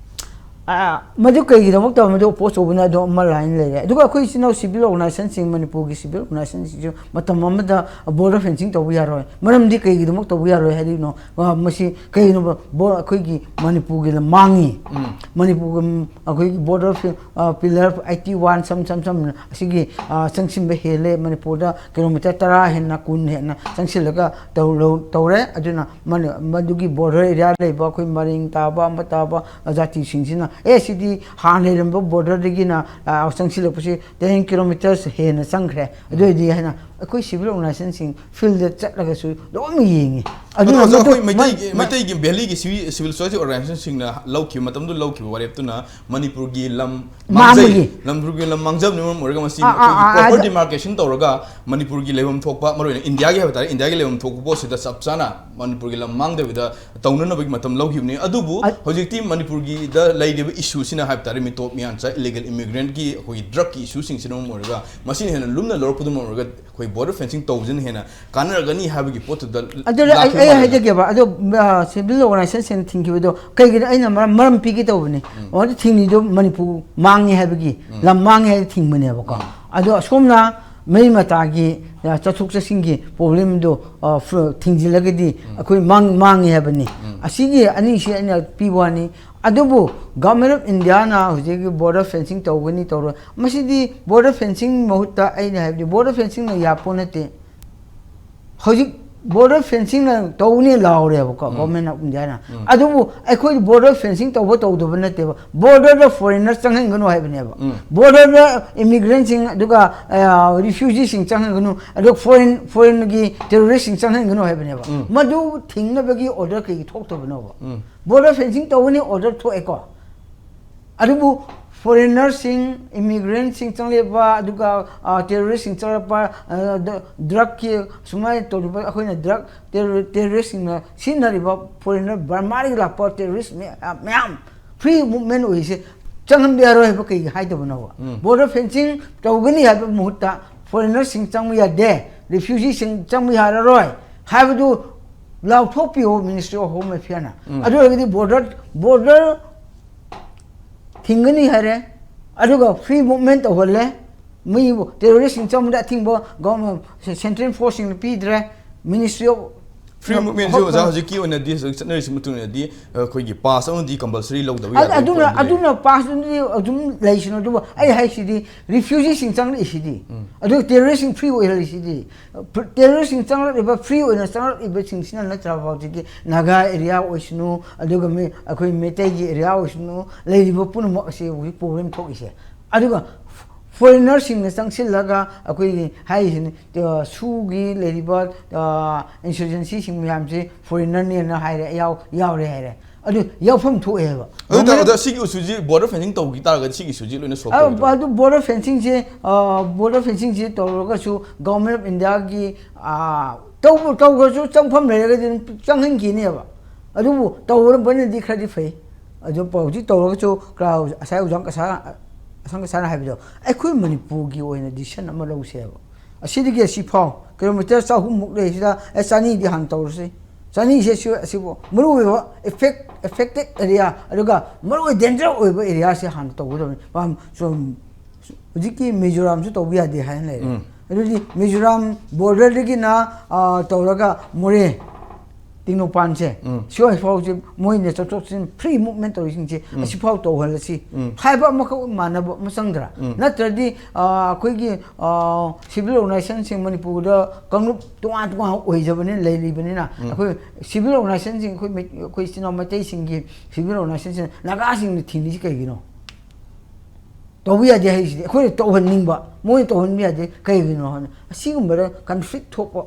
ꯑ, ꯃꯗꯨ ꯀꯩꯒꯤꯗꯃꯛꯇ ꯃꯗꯨ ꯑꯣꯄꯣꯁ ꯇꯧꯕꯅ ꯑꯗꯨ ꯑꯃ ꯂꯥꯏꯟ ꯂꯩꯔꯦ꯫ ꯑꯗꯨꯒ ꯑꯩꯈꯣꯏ ꯏꯆꯤꯟ ꯏꯅꯥꯎ ꯁꯤꯚꯤꯜ ꯑꯣꯔꯒꯅꯥꯏꯖꯦꯁꯟꯁꯤꯡ, ꯃꯅꯤꯄꯨꯔꯒꯤ ꯁꯤꯚꯤꯜ ꯑꯣꯔꯒꯅꯥꯏꯖꯦꯁꯟꯁꯤꯡꯁꯨ ꯃꯇꯝ ꯑꯃꯗ ꯕꯣꯔꯗꯔ ꯐꯦꯟꯁꯤꯡ ꯇꯧꯕ ꯌꯥꯔꯣꯏ꯫ ꯃꯔꯝꯗꯤ ꯀꯩꯒꯤꯗꯃꯛ ꯇꯧꯕ ꯌꯥꯔꯣꯏ ꯍꯥꯏꯔꯤꯅꯣ? ꯑ, ꯃꯁꯤ ꯀꯩꯒꯤꯅꯣꯕ? ꯕꯣ-, ꯑꯩꯈꯣꯏꯒꯤ ꯃꯅꯤꯄꯨꯔꯒꯤ ꯂꯝ ꯃꯥꯡꯉꯤ꯫ ꯎꯝ꯫ ꯃꯅꯤꯄꯨꯔꯒꯤ, ꯎꯝ, ꯑꯩꯈꯣꯏꯒꯤ ꯕꯣꯔꯗꯔ ꯐꯤ-, ꯑ, ꯄꯤꯂꯔ ꯑꯩꯠꯇꯤ ꯋꯥꯟ ꯁꯝ, ꯁꯝ, ꯁꯝ ꯑꯁꯤꯒꯤ, ꯑ, ꯆꯪꯁꯤꯟꯕ ꯍꯦꯜꯂꯦ꯫ ꯃꯅꯤꯄꯨꯔꯗ ꯀꯤꯂꯣꯃꯤꯇꯔ ꯇꯔꯥ ꯍꯦꯟꯅ, ꯀꯨꯟ ꯍꯦꯟꯅ ꯆꯪꯁꯤꯜꯂꯒ ꯇꯧꯔ-, ꯇꯧꯔꯦ꯫ ꯑꯗꯨꯅ ꯃꯅ-, ꯃꯗꯨꯒꯤ ꯕꯣꯔꯗꯔ ꯑꯦꯔꯤꯌꯥ ꯂꯩꯕ ꯑꯩꯈꯣꯏ ꯃꯔꯤꯡ ꯇꯥꯕ ꯑꯃ ꯇꯥꯕ ꯖꯥꯇꯤꯁꯤꯡꯁꯤꯅ, "ꯑꯦ, ꯁꯤꯗꯤ ꯍꯥꯟꯅ ꯂꯩꯔꯝꯕ ꯕꯣꯔꯗꯔꯗꯒꯤꯅ, ꯑ, ꯆꯪꯁꯤꯜꯂꯛꯄꯁꯤ ꯇꯦꯟ ꯀꯤꯂꯣꯃꯤꯇꯔꯁ ꯍꯦꯟꯅ ꯆꯪꯈ꯭ꯔꯦ꯫ ꯑꯗꯨ ꯑꯣꯏꯔꯗꯤ" ꯍꯥꯏꯅ ꯑꯩꯈꯣꯏ ꯁꯤꯚꯤꯜ ꯑꯣꯔꯒꯅꯥꯏꯖꯦꯁꯟꯁꯤꯡ ꯐꯤꯜꯗ ꯆꯠꯂꯒꯁꯨ ꯂꯣꯏꯅ ꯌꯦꯡꯉꯤ꯫ ꯑꯗꯨꯅ ꯑꯗꯣ ꯃꯗꯨ ꯑꯩꯈꯣꯏ ꯃ-, ꯃꯩꯇꯩꯒꯤ, ꯃ-, ꯃꯩꯇꯩꯒꯤ ꯚꯦꯂꯤꯒꯤ ꯁꯤꯚꯤ-, ꯁꯤꯚꯤꯜ ꯁꯣꯁꯥꯏꯇꯤ ꯑꯣꯔꯒꯅꯥꯏꯖꯦꯁꯟꯁꯤꯡꯅ ꯂꯧꯈꯤꯕ, ꯃꯇꯝꯗꯨ ꯂꯧꯈꯤꯕ ꯋꯥꯔꯦꯞꯇꯨꯅ ꯃꯅꯤꯄꯨꯔꯒꯤ ꯂꯝ ꯃꯥꯡꯖꯩ, ꯃꯥꯡꯕꯒꯤ꯫ ꯃꯅꯤꯄꯨꯔꯒꯤ ꯂꯝ ꯃꯥꯡꯖꯕꯅ ꯃꯔꯝ ꯑꯣꯏꯔꯒ ꯃꯁꯤ ꯑꯥ, ꯑꯥ, ꯑꯩꯈꯣꯏꯒꯤ ꯑꯥ, ꯄ꯭ꯔꯣꯄꯔ ꯑꯗꯨ ꯗꯤꯃꯥꯔꯀꯦꯁꯟ ꯇꯧꯔꯒ ꯃꯅꯤꯄꯨꯔꯒꯤ ꯂꯩꯐꯝ ꯊꯣꯛꯄ, ꯃꯔꯨꯑꯣꯏꯅ ꯏꯟꯗꯤꯌꯥꯒꯤ ꯍꯥꯏꯕ ꯇꯥꯔꯦ, ꯏꯟꯗꯤꯌꯥꯒꯤ ꯂꯩꯐꯝ ꯊꯣꯛꯄ ꯄꯣꯠꯁꯤꯗ ꯆꯞ ꯆꯥꯅ ꯃꯅꯤꯄꯨꯔꯒꯤ ꯂꯝ ꯃꯥꯡꯗꯕꯤꯗ ꯇꯧꯅꯅꯕꯒꯤ ꯃꯇꯝ ꯂꯧꯈꯤꯕꯅꯤ꯫ ꯑꯗꯨꯕꯨ ꯑ- ꯍꯧꯖꯤꯛꯇꯤ ꯃꯅꯤꯄꯨꯔꯒꯤꯗ ꯂꯩꯔꯤꯕ ꯏꯁꯨꯁꯤꯅ ꯍꯥꯏꯕ ꯇꯥꯔꯦ, ꯃꯤꯇꯣꯞ ꯃꯤꯌꯥꯟꯆꯥ, ꯏꯂꯤꯒꯦꯜ ꯏꯃꯤꯒ꯭ꯔꯦꯟꯠꯀꯤ ꯑꯩꯈꯣꯏꯒꯤ ꯗ꯭ꯔꯒꯀꯤ ꯏꯁꯨꯁꯤꯡꯁꯤꯅ ꯃꯔꯝ ꯑꯣꯏꯔꯒ, ꯃꯁꯤꯅ ꯍꯦꯟꯅ ꯂꯨꯝꯅ ꯂꯧꯔꯛꯄꯗꯨꯅ ꯃꯔꯝ ꯑꯣꯏꯔꯒ ꯑꯩꯈꯣꯏ ꯕꯣꯔꯗꯔ ꯐꯦꯟꯁꯤꯡ ꯇꯧꯕꯁꯤꯅ ꯍꯦꯟꯅ ꯀꯥꯟꯅꯔꯒꯅꯤ ꯍꯥꯏꯕꯒꯤ ꯄꯣꯠꯇꯨꯗ ꯑꯗꯨꯅ ꯑꯩ, ꯂꯥꯛꯈꯤꯕ ꯑꯩ ꯃꯥꯜꯂꯦ꯫ ꯍꯥꯏꯖꯒꯦꯕ, ꯑꯗꯣ, ꯑ, ꯁꯤꯚꯤꯜ ꯑꯣꯔꯒꯅꯥꯏꯖꯦꯁꯟꯁꯤꯡꯅ ꯊꯤꯡꯈꯤꯕꯗꯣ ꯀꯩꯒꯤꯅꯣ? ꯑꯩꯅ ꯃꯔꯝ, ꯃꯔꯝ ꯄꯤꯒꯦ ꯇꯧꯕꯅꯦ꯫ ꯎꯝ꯫ ꯑꯣ, ꯑꯗꯨ ꯊꯤꯡꯉꯤꯗꯣ ꯃꯅꯤꯄꯨꯔ ꯃꯥꯡꯉꯦ ꯍꯥꯏꯕꯒꯤ, ꯎꯝ꯫ ꯂꯝ ꯃꯥꯡꯉꯦ ꯍꯥꯏꯅ ꯊꯤꯡꯕꯅꯦꯕꯀꯣ꯫ ꯎꯝ꯫ ꯑꯗꯣ ꯑꯁꯣꯝꯅ ꯃꯔꯤ ꯃꯇꯥꯒꯤ, ꯆꯠꯊꯣꯛ ꯆꯠꯁꯤꯟꯒꯤ ꯄ꯭ꯔꯣꯕ꯭ꯂꯦꯝꯗꯣ ꯊꯤꯡꯖꯤꯜꯂꯒꯗꯤ ꯑꯩꯈꯣꯏ ꯃꯥꯡꯉꯤ ꯍꯥꯏꯕꯅꯤ꯫ ꯑꯁꯤꯒꯤ ꯑꯅꯤꯁꯤ ꯑꯩꯅ ꯄꯤꯕ ꯋꯥꯅꯤ꯫ ꯑꯗꯨꯕꯨ ꯒꯚꯔꯟꯃꯦꯟ ꯑꯣꯐ ꯏꯟꯗꯤꯌꯥꯅ ꯍꯧꯖꯤꯛꯀꯤ ꯕꯣꯔꯗꯔ ꯐꯦꯟꯁꯤꯡ ꯇꯧꯒꯅꯤ ꯇꯧꯔꯣꯏ, ꯃꯁꯤꯗꯤ ꯕꯣꯔꯗꯔ ꯐꯦꯟꯁꯤꯡ ꯃꯍꯨꯠꯇ ꯑꯩꯅ ꯍꯥꯏꯕꯗꯤ ꯕꯣꯔꯗꯔ ꯐꯦꯟꯁꯤꯡꯅ ꯌꯥꯄꯣ ꯅꯠꯇꯦ꯫ ꯍꯧꯖꯤꯛ ꯕꯣꯔꯗꯔ ꯐꯦꯟꯁꯤꯡꯅ ꯇꯧꯅꯤ ꯂꯥꯎꯔꯦꯕꯀꯣ ꯒꯚꯔꯟꯃꯦꯟ ꯑꯣꯐ ꯏꯟꯗꯤꯌꯥꯅ꯫ ꯑꯗꯨꯕꯨ ꯑꯩꯈꯣꯏ ꯕꯣꯔꯗꯔ ꯐꯦꯟꯁꯤꯡ ꯇꯧꯕ ꯇꯧꯗꯕ ꯅꯠꯇꯦꯕ, ꯕꯣꯔꯗꯔꯗ ꯐꯣꯔꯦꯟꯅꯔ ꯆꯪꯍꯟꯒꯅꯨ ꯍꯥꯏꯕꯅꯦꯕ꯫ ꯕꯣꯔꯗꯔꯗ ꯏꯃꯤꯒ꯭ꯔꯦꯟꯁꯤꯡ ꯑꯗꯨꯒ ꯔꯤꯐ꯭ꯌꯨꯖꯤꯁꯤꯡ ꯆꯪꯍꯟꯒꯅꯨ, ꯑꯗꯨꯒ ꯐꯣꯔꯦꯟ ꯐꯣꯔꯦꯟꯒꯤ ꯇꯦꯔꯣꯔꯤꯁꯁꯤꯡ ꯆꯪꯍꯟꯒꯅꯨ ꯍꯥꯏꯕꯅꯦꯕ꯫ ꯃꯗꯨ ꯊꯤꯡꯅꯕꯒꯤ ꯑꯣꯔꯗꯔ ꯀꯩꯒꯤ ꯊꯣꯛꯇꯕꯅꯣꯕ? ꯕꯣꯔꯗꯔ ꯐꯦꯟꯁꯤꯡ ꯇꯧꯒꯅꯤ ꯑꯣꯔꯗꯔ ꯊꯣꯛꯑꯦꯀꯣ꯫ ꯑꯗꯨꯕꯨ ꯐꯣꯔꯦꯟꯅꯔꯁꯤꯡ, ꯏꯃꯤꯒ꯭ꯔꯦꯟꯁꯤꯡ ꯆꯪꯂꯛꯄ, ꯑꯗꯨꯒ ꯇꯦꯔꯣꯔꯤꯁꯁꯤꯡ ꯆꯪꯂꯛꯄ, ꯗ꯭ꯔꯒꯀꯤ ꯁꯨꯃꯥꯏꯅ ꯇꯧꯔꯤꯕ ꯑꯩꯈꯣꯏꯅ ꯗ꯭ꯔꯒ ꯇꯦꯔꯣꯔꯤꯁꯁꯤꯡꯅ ꯁꯤꯖꯤꯟꯅꯔꯤꯕ ꯐꯣꯔꯦꯟꯅꯔ ꯕꯔꯃꯥꯗꯒꯤ ꯂꯥꯛꯄ ꯇꯦꯔꯣꯔꯤꯁ ꯃꯌꯥꯝ ꯐ꯭ꯔꯤ ꯃꯨꯚꯃꯦꯟ ꯑꯣꯏꯔꯤꯁꯦ ꯆꯪꯍꯟꯕ ꯌꯥꯔꯣꯏ ꯍꯥꯏꯕ ꯀꯩꯒꯤ ꯍꯥꯏꯗꯕꯅꯣꯕ? ꯕꯣꯔꯗꯔ ꯐꯦꯟꯁꯤꯡ ꯇꯧꯒꯅꯤ ꯍꯥꯏꯕ ꯃꯍꯨꯠꯇ ꯐꯣꯔꯦꯟꯅꯔꯁꯤꯡ ꯆꯪꯕ ꯌꯥꯗꯦ, ꯔꯤꯐ꯭ꯌꯨꯖꯤꯁꯤꯡ ꯆꯪꯕ ꯌꯥꯔꯔꯣꯏ ꯍꯥꯏꯕꯗꯨ ꯂꯥꯎꯊꯣꯛꯄꯤꯌꯣ ꯃꯤꯅꯤꯁꯇ꯭ꯔꯤ ꯑꯣꯐ ꯍꯣꯝ ꯑꯦꯐꯤꯌꯔꯅ꯫ ꯑꯗꯨ ꯑꯣꯏꯔꯒꯗꯤ ꯕꯣꯔꯗꯔ ꯕꯣꯔꯗꯔ ꯊꯤꯡꯒꯅꯤ ꯍꯥꯏꯔꯦ, ꯑꯗꯨꯒ ꯐ꯭ꯔꯤ ꯃꯨꯚꯃꯦꯟ ꯇꯧꯍꯜꯂꯦ꯫ ꯃꯤꯕꯨ ꯇꯦꯔꯣꯔꯤꯁꯁꯤꯡ ꯆꯪꯕꯗ ꯑꯊꯤꯡꯕ ꯒꯣ-, ꯁꯦꯟꯇ꯭ꯔꯦꯜ ꯐꯣꯔꯁꯁꯤꯡꯅ ꯄꯤꯗ꯭ꯔꯦ꯫ ꯃꯤꯅꯤꯁꯇ꯭ꯔꯤ ꯑꯣꯐ ꯐ꯭ꯔꯤ ꯃꯨꯚꯃꯦꯟꯁꯤ ꯑꯣꯖꯥ ꯍꯧꯖꯤꯛꯀꯤ ꯑꯣꯏꯅꯗꯤ ꯍꯧꯖꯤꯛ ꯆꯠꯅꯔꯤꯁꯤ ꯃꯇꯨꯡ ꯏꯟꯅꯗꯤ ꯑꯩꯈꯣꯏꯒꯤ ꯄꯥꯁ ꯑꯃꯗꯤ ꯀꯝꯄꯜꯁꯔꯤ ꯂꯧꯗꯕ ꯌꯥꯗꯦ ꯑꯗꯨꯅ ꯍꯥꯏꯕ ꯑꯗꯨꯅ ꯄꯥꯁꯇꯨꯗꯤ ꯑꯗꯨꯝ ꯂꯩꯁꯅꯨ, ꯑꯗꯨꯕꯨ ꯑꯩ ꯍꯥꯏꯁꯤꯗꯤ ꯔꯤꯐ꯭ꯌꯨꯖꯤꯁꯤꯡ ꯆꯪꯂꯛꯏꯁꯤꯗꯤ, ꯑꯗꯨꯒ ꯇꯦꯔꯣꯔꯤꯁꯁꯤꯡ ꯐ꯭ꯔꯤ ꯑꯣꯏꯍꯜꯂꯤꯁꯤꯗꯤ꯫ ꯇꯦꯔꯣꯔꯤꯁꯁꯤꯡ ꯆꯪꯂꯛꯂꯤꯕ, ꯐ꯭ꯔꯤ ꯑꯣꯏꯅ ꯆꯪꯂꯛꯂꯤꯕꯁꯤꯡꯁꯤꯅ ꯅꯠꯇ꯭ꯔꯕ ꯍꯧꯖꯤꯛꯀꯤ ꯅꯥꯒꯥ ꯑꯦꯔꯤꯌꯥ ꯑꯣꯏꯁꯅꯨ, ꯑꯗꯨꯒ ꯃꯤ ꯑꯩꯈꯣꯏ ꯃꯩꯇꯩꯒꯤ ꯑꯦꯔꯤꯌꯥ ꯑꯣꯏꯁꯅꯨ, ꯂꯩꯔꯤꯕ ꯄꯨꯝꯅꯃꯛ ꯑꯁꯤ ꯍꯧꯖꯤꯛ ꯄ꯭ꯔꯣꯕ꯭ꯂꯦꯝ ꯊꯣꯛꯏꯁꯦ꯫ ꯑꯗꯨꯒ ꯐꯣꯔꯦꯟꯅꯔꯁꯤꯡꯅ ꯆꯪꯁꯤꯜꯂꯒ ꯑꯩꯈꯣꯏꯒꯤ ꯍꯥꯏꯔꯤꯁꯤꯅꯤ, ꯁꯨꯒꯤ ꯂꯩꯔꯤꯕ ꯏꯟꯁꯔꯖꯦꯟꯁꯤꯁꯤꯡ ꯃꯌꯥꯝꯁꯤ ꯐꯣꯔꯦꯟꯅꯔꯅꯦꯅ ꯍꯥꯏꯔꯦ, ꯌꯥꯎ-, ꯌꯥꯎꯔꯦ ꯍꯥꯏꯔꯦ꯫ ꯑꯗꯨ ꯌꯥꯎꯐꯝ ꯊꯣꯛꯑꯦꯕ꯫ ꯑꯗꯨ ꯇꯥꯔꯒꯗꯤ ꯁꯤꯒꯤ ꯏꯁꯨꯁꯤ, ꯕꯣꯔꯗꯔ ꯐꯦꯟꯁꯤꯡ ꯇꯧꯈꯤ ꯇꯥꯔꯒꯗꯤ ꯁꯤꯒꯤ ꯏꯁꯨꯁꯤ ꯂꯣꯏꯅ ꯁꯣꯜꯕ ꯑ, ꯇꯧꯔꯣꯏꯗ꯭ꯔꯣ? ꯑꯗꯨ ꯕꯣꯔꯗꯔ ꯐꯦꯟꯁꯤꯡꯁꯦ, ꯑ, ꯕꯣꯔꯗꯔ ꯐꯦꯟꯁꯤꯡꯁꯦ ꯇꯧꯔꯒꯁꯨ ꯒꯚꯔꯟꯃꯦꯟ ꯑꯣꯐ ꯏꯟꯗꯤꯌꯥꯒꯤ, ꯑ, ꯇꯧꯕ, ꯇꯧꯈ꯭ꯔꯁꯨ ꯆꯪꯐꯝ ꯂꯩꯔꯒꯗꯤ ꯑꯗꯨꯝ ꯆꯪꯍꯟꯈꯤꯅꯦꯕ꯫ ꯑꯗꯨꯕꯨ ꯇꯧꯔꯕꯅꯗꯤ ꯈꯔꯗꯤ ꯐꯩ꯫ ꯑꯗꯨ ꯍꯧꯖꯤꯛ ꯇꯧꯔꯒꯁꯨ ꯀ-, ꯉꯁꯥꯏ ꯑꯣꯖꯥ ꯀꯁꯥ-, ꯑꯁꯪ ꯀꯁꯥꯅ ꯍꯥꯏꯕꯗꯣ, ꯑꯩꯈꯣꯏ ꯃꯅꯤꯄꯨꯔꯒꯤ ꯑꯣꯏꯅ ꯗꯤꯁꯤꯖꯟ ꯑꯃ ꯂꯧꯁꯦꯕ꯫ ꯑꯁꯤꯗꯒꯤ ꯑꯁꯤ ꯐꯥꯎ ꯀꯤꯂꯣꯃꯤꯇꯔ ꯆꯍꯨꯝꯃꯨꯛ ꯂꯩꯁꯤꯗ, ꯑꯦ, ꯆꯅꯤꯗꯤ ꯍꯥꯟꯅ ꯇꯧꯔꯁꯤ꯫ ꯆꯅꯤꯁꯦ ꯁꯤ, ꯑꯁꯤꯕꯨ ꯃꯔꯨꯑꯣꯏꯕ ꯑꯦꯐꯦꯛ-, ꯑꯦꯐꯦꯛꯇꯦꯠ ꯑꯦꯔꯤꯌꯥ, ꯑꯗꯨꯒ ꯃꯔꯨꯑꯣꯏ ꯗꯦꯟꯖꯔ ꯑꯣꯏꯕ ꯑꯦꯔꯤꯌꯥꯁꯦ ꯍꯥꯟꯅ ꯇꯧꯒꯗꯕꯅꯤ꯫ ꯄꯥꯝ-, ꯁꯨꯝ ꯍꯧꯖꯤꯛꯀꯤ ꯃꯤꯖꯣꯔꯥꯝꯁꯨ ꯇꯧꯕ ꯌꯥꯗꯦ ꯍꯥꯏꯅ ꯂꯩꯔꯦ꯫ ꯎꯝ꯫ ꯑꯗꯨꯗꯤ ꯃꯤꯖꯣꯔꯥꯝ ꯕꯣꯔꯗꯔꯗꯒꯤꯅ ꯇꯧꯔꯒ ꯃꯣꯔꯦ ꯇꯦꯡꯅꯧꯄꯜꯁꯦ, ꯁꯤ ꯐꯥꯎꯁꯦ ꯃꯣꯏꯅ ꯆꯠꯊꯣꯛ ꯆꯠꯁꯤꯟ, ꯐ꯭ꯔꯤ ꯃꯨꯚꯃꯦꯟ ꯇꯧꯔꯤꯁꯤꯡꯁꯦ ꯑꯁꯤꯐꯥꯎ ꯇꯧꯍꯜꯂꯁꯤ ꯍꯥꯏꯕ ꯑꯃꯈꯛ ꯃꯥꯟꯅꯕ ꯑꯃ ꯆꯪꯗ꯭ꯔꯥ? ꯅꯠꯇ꯭ꯔꯗꯤ ꯑꯩꯈꯣꯏꯒꯤ ꯁꯤꯚꯤꯜ ꯑꯣꯔꯒꯅꯥꯏꯖꯦꯁꯟꯁꯤꯡ ꯃꯅꯤꯄꯨꯔꯗ ꯀꯥꯡꯂꯨꯞ ꯇꯣꯉꯥꯟ ꯇꯣꯉꯥꯟ ꯑꯣꯏꯖꯕꯅꯤꯅ, ꯂꯩꯔꯤꯕꯅꯤꯅ, ꯑꯩꯈꯣꯏ ꯁꯤꯚꯤꯜ ꯑꯣꯔꯒꯅꯥꯏꯖꯦꯁꯟꯁꯤꯡ, ꯑꯩꯈꯣꯏ ꯃꯩ-, ꯑꯩꯈꯣꯏ ꯏꯆꯤꯟ ꯏꯅꯥꯎ ꯃꯩꯇꯩꯁꯤꯡꯒꯤ ꯁꯤꯚꯤꯜ ꯑꯣꯔꯒꯅꯥꯏꯖꯦꯁꯟꯁꯤꯡ ꯅꯥꯒꯥꯁꯤꯡꯅ ꯊꯤꯡꯉꯤꯁꯤ ꯀꯩꯒꯤꯅꯣ? ꯇꯧꯕ ꯌꯥꯗꯦ ꯍꯥꯏꯔꯤꯁꯤꯗꯤ ꯑꯩꯈꯣꯏꯅ ꯇꯧꯍꯟꯅꯤꯡꯕ, ꯃꯣꯏꯅ ꯇꯧꯍꯟꯕ ꯌꯥꯗꯦ꯫ ꯀꯩꯒꯤꯅꯣ ꯍꯥꯏꯅ ꯑꯁꯤꯒꯨꯝꯕꯗ ꯀꯟꯐ꯭ꯂꯤꯛ ꯊꯣꯛꯄ,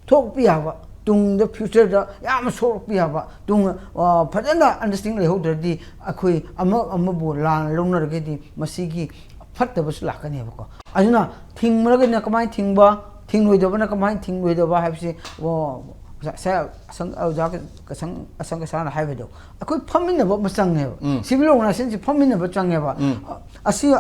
ꯊꯣꯛꯄ ꯌꯥꯕ, ꯇꯨꯡꯗ ꯐ꯭ꯌꯨꯆꯔꯗ ꯌꯥꯝꯅ ꯁꯣꯛꯂꯛꯄ ꯌꯥꯕ, ꯇꯨꯡ, ꯑ, ꯐꯖꯅ ꯑꯟꯗꯔꯁ꯭ꯇꯦꯟꯗꯤꯡ ꯂꯩꯍꯧꯗ꯭ꯔꯗꯤ ꯑꯩꯈꯣꯏ ꯑꯃ ꯑꯃꯕꯨ ꯂꯥꯟꯅ ꯂꯧꯅꯔꯒꯗꯤ ꯃꯁꯤꯒꯤ ꯐꯠꯇꯕꯁꯨ ꯂꯥꯛꯀꯅꯦꯕꯀꯣ꯫ ꯑꯗꯨꯅ ꯊꯤꯡꯂꯒꯅ ꯀꯃꯥꯏꯅ ꯊꯤꯡꯕ, ꯊꯤꯡꯂꯣꯏꯗꯕꯅ ꯀꯃꯥꯏꯅ ꯊꯤꯡꯂꯣꯏꯗꯕ ꯍꯥꯏꯕꯁꯤ, ꯑꯣ, ꯉꯁꯥꯏ ꯑꯁꯪ-, ꯑꯣꯖꯥ ꯀꯁꯪ-, ꯑꯁꯪ ꯀꯁꯥꯅ ꯍꯥꯏꯕꯗꯣ, ꯑꯩꯈꯣꯏ ꯐꯝꯃꯤꯟꯅꯕ ꯑꯃ ꯆꯪꯉꯦꯕ꯫ ꯁꯤꯚꯤꯜ ꯑꯣꯔꯒꯅꯥꯏꯖꯦꯁꯟꯁꯤ ꯐꯝꯃꯤꯟꯅꯕ ꯆꯪꯉꯦꯕ꯫ ꯑ-, ꯑꯁꯤ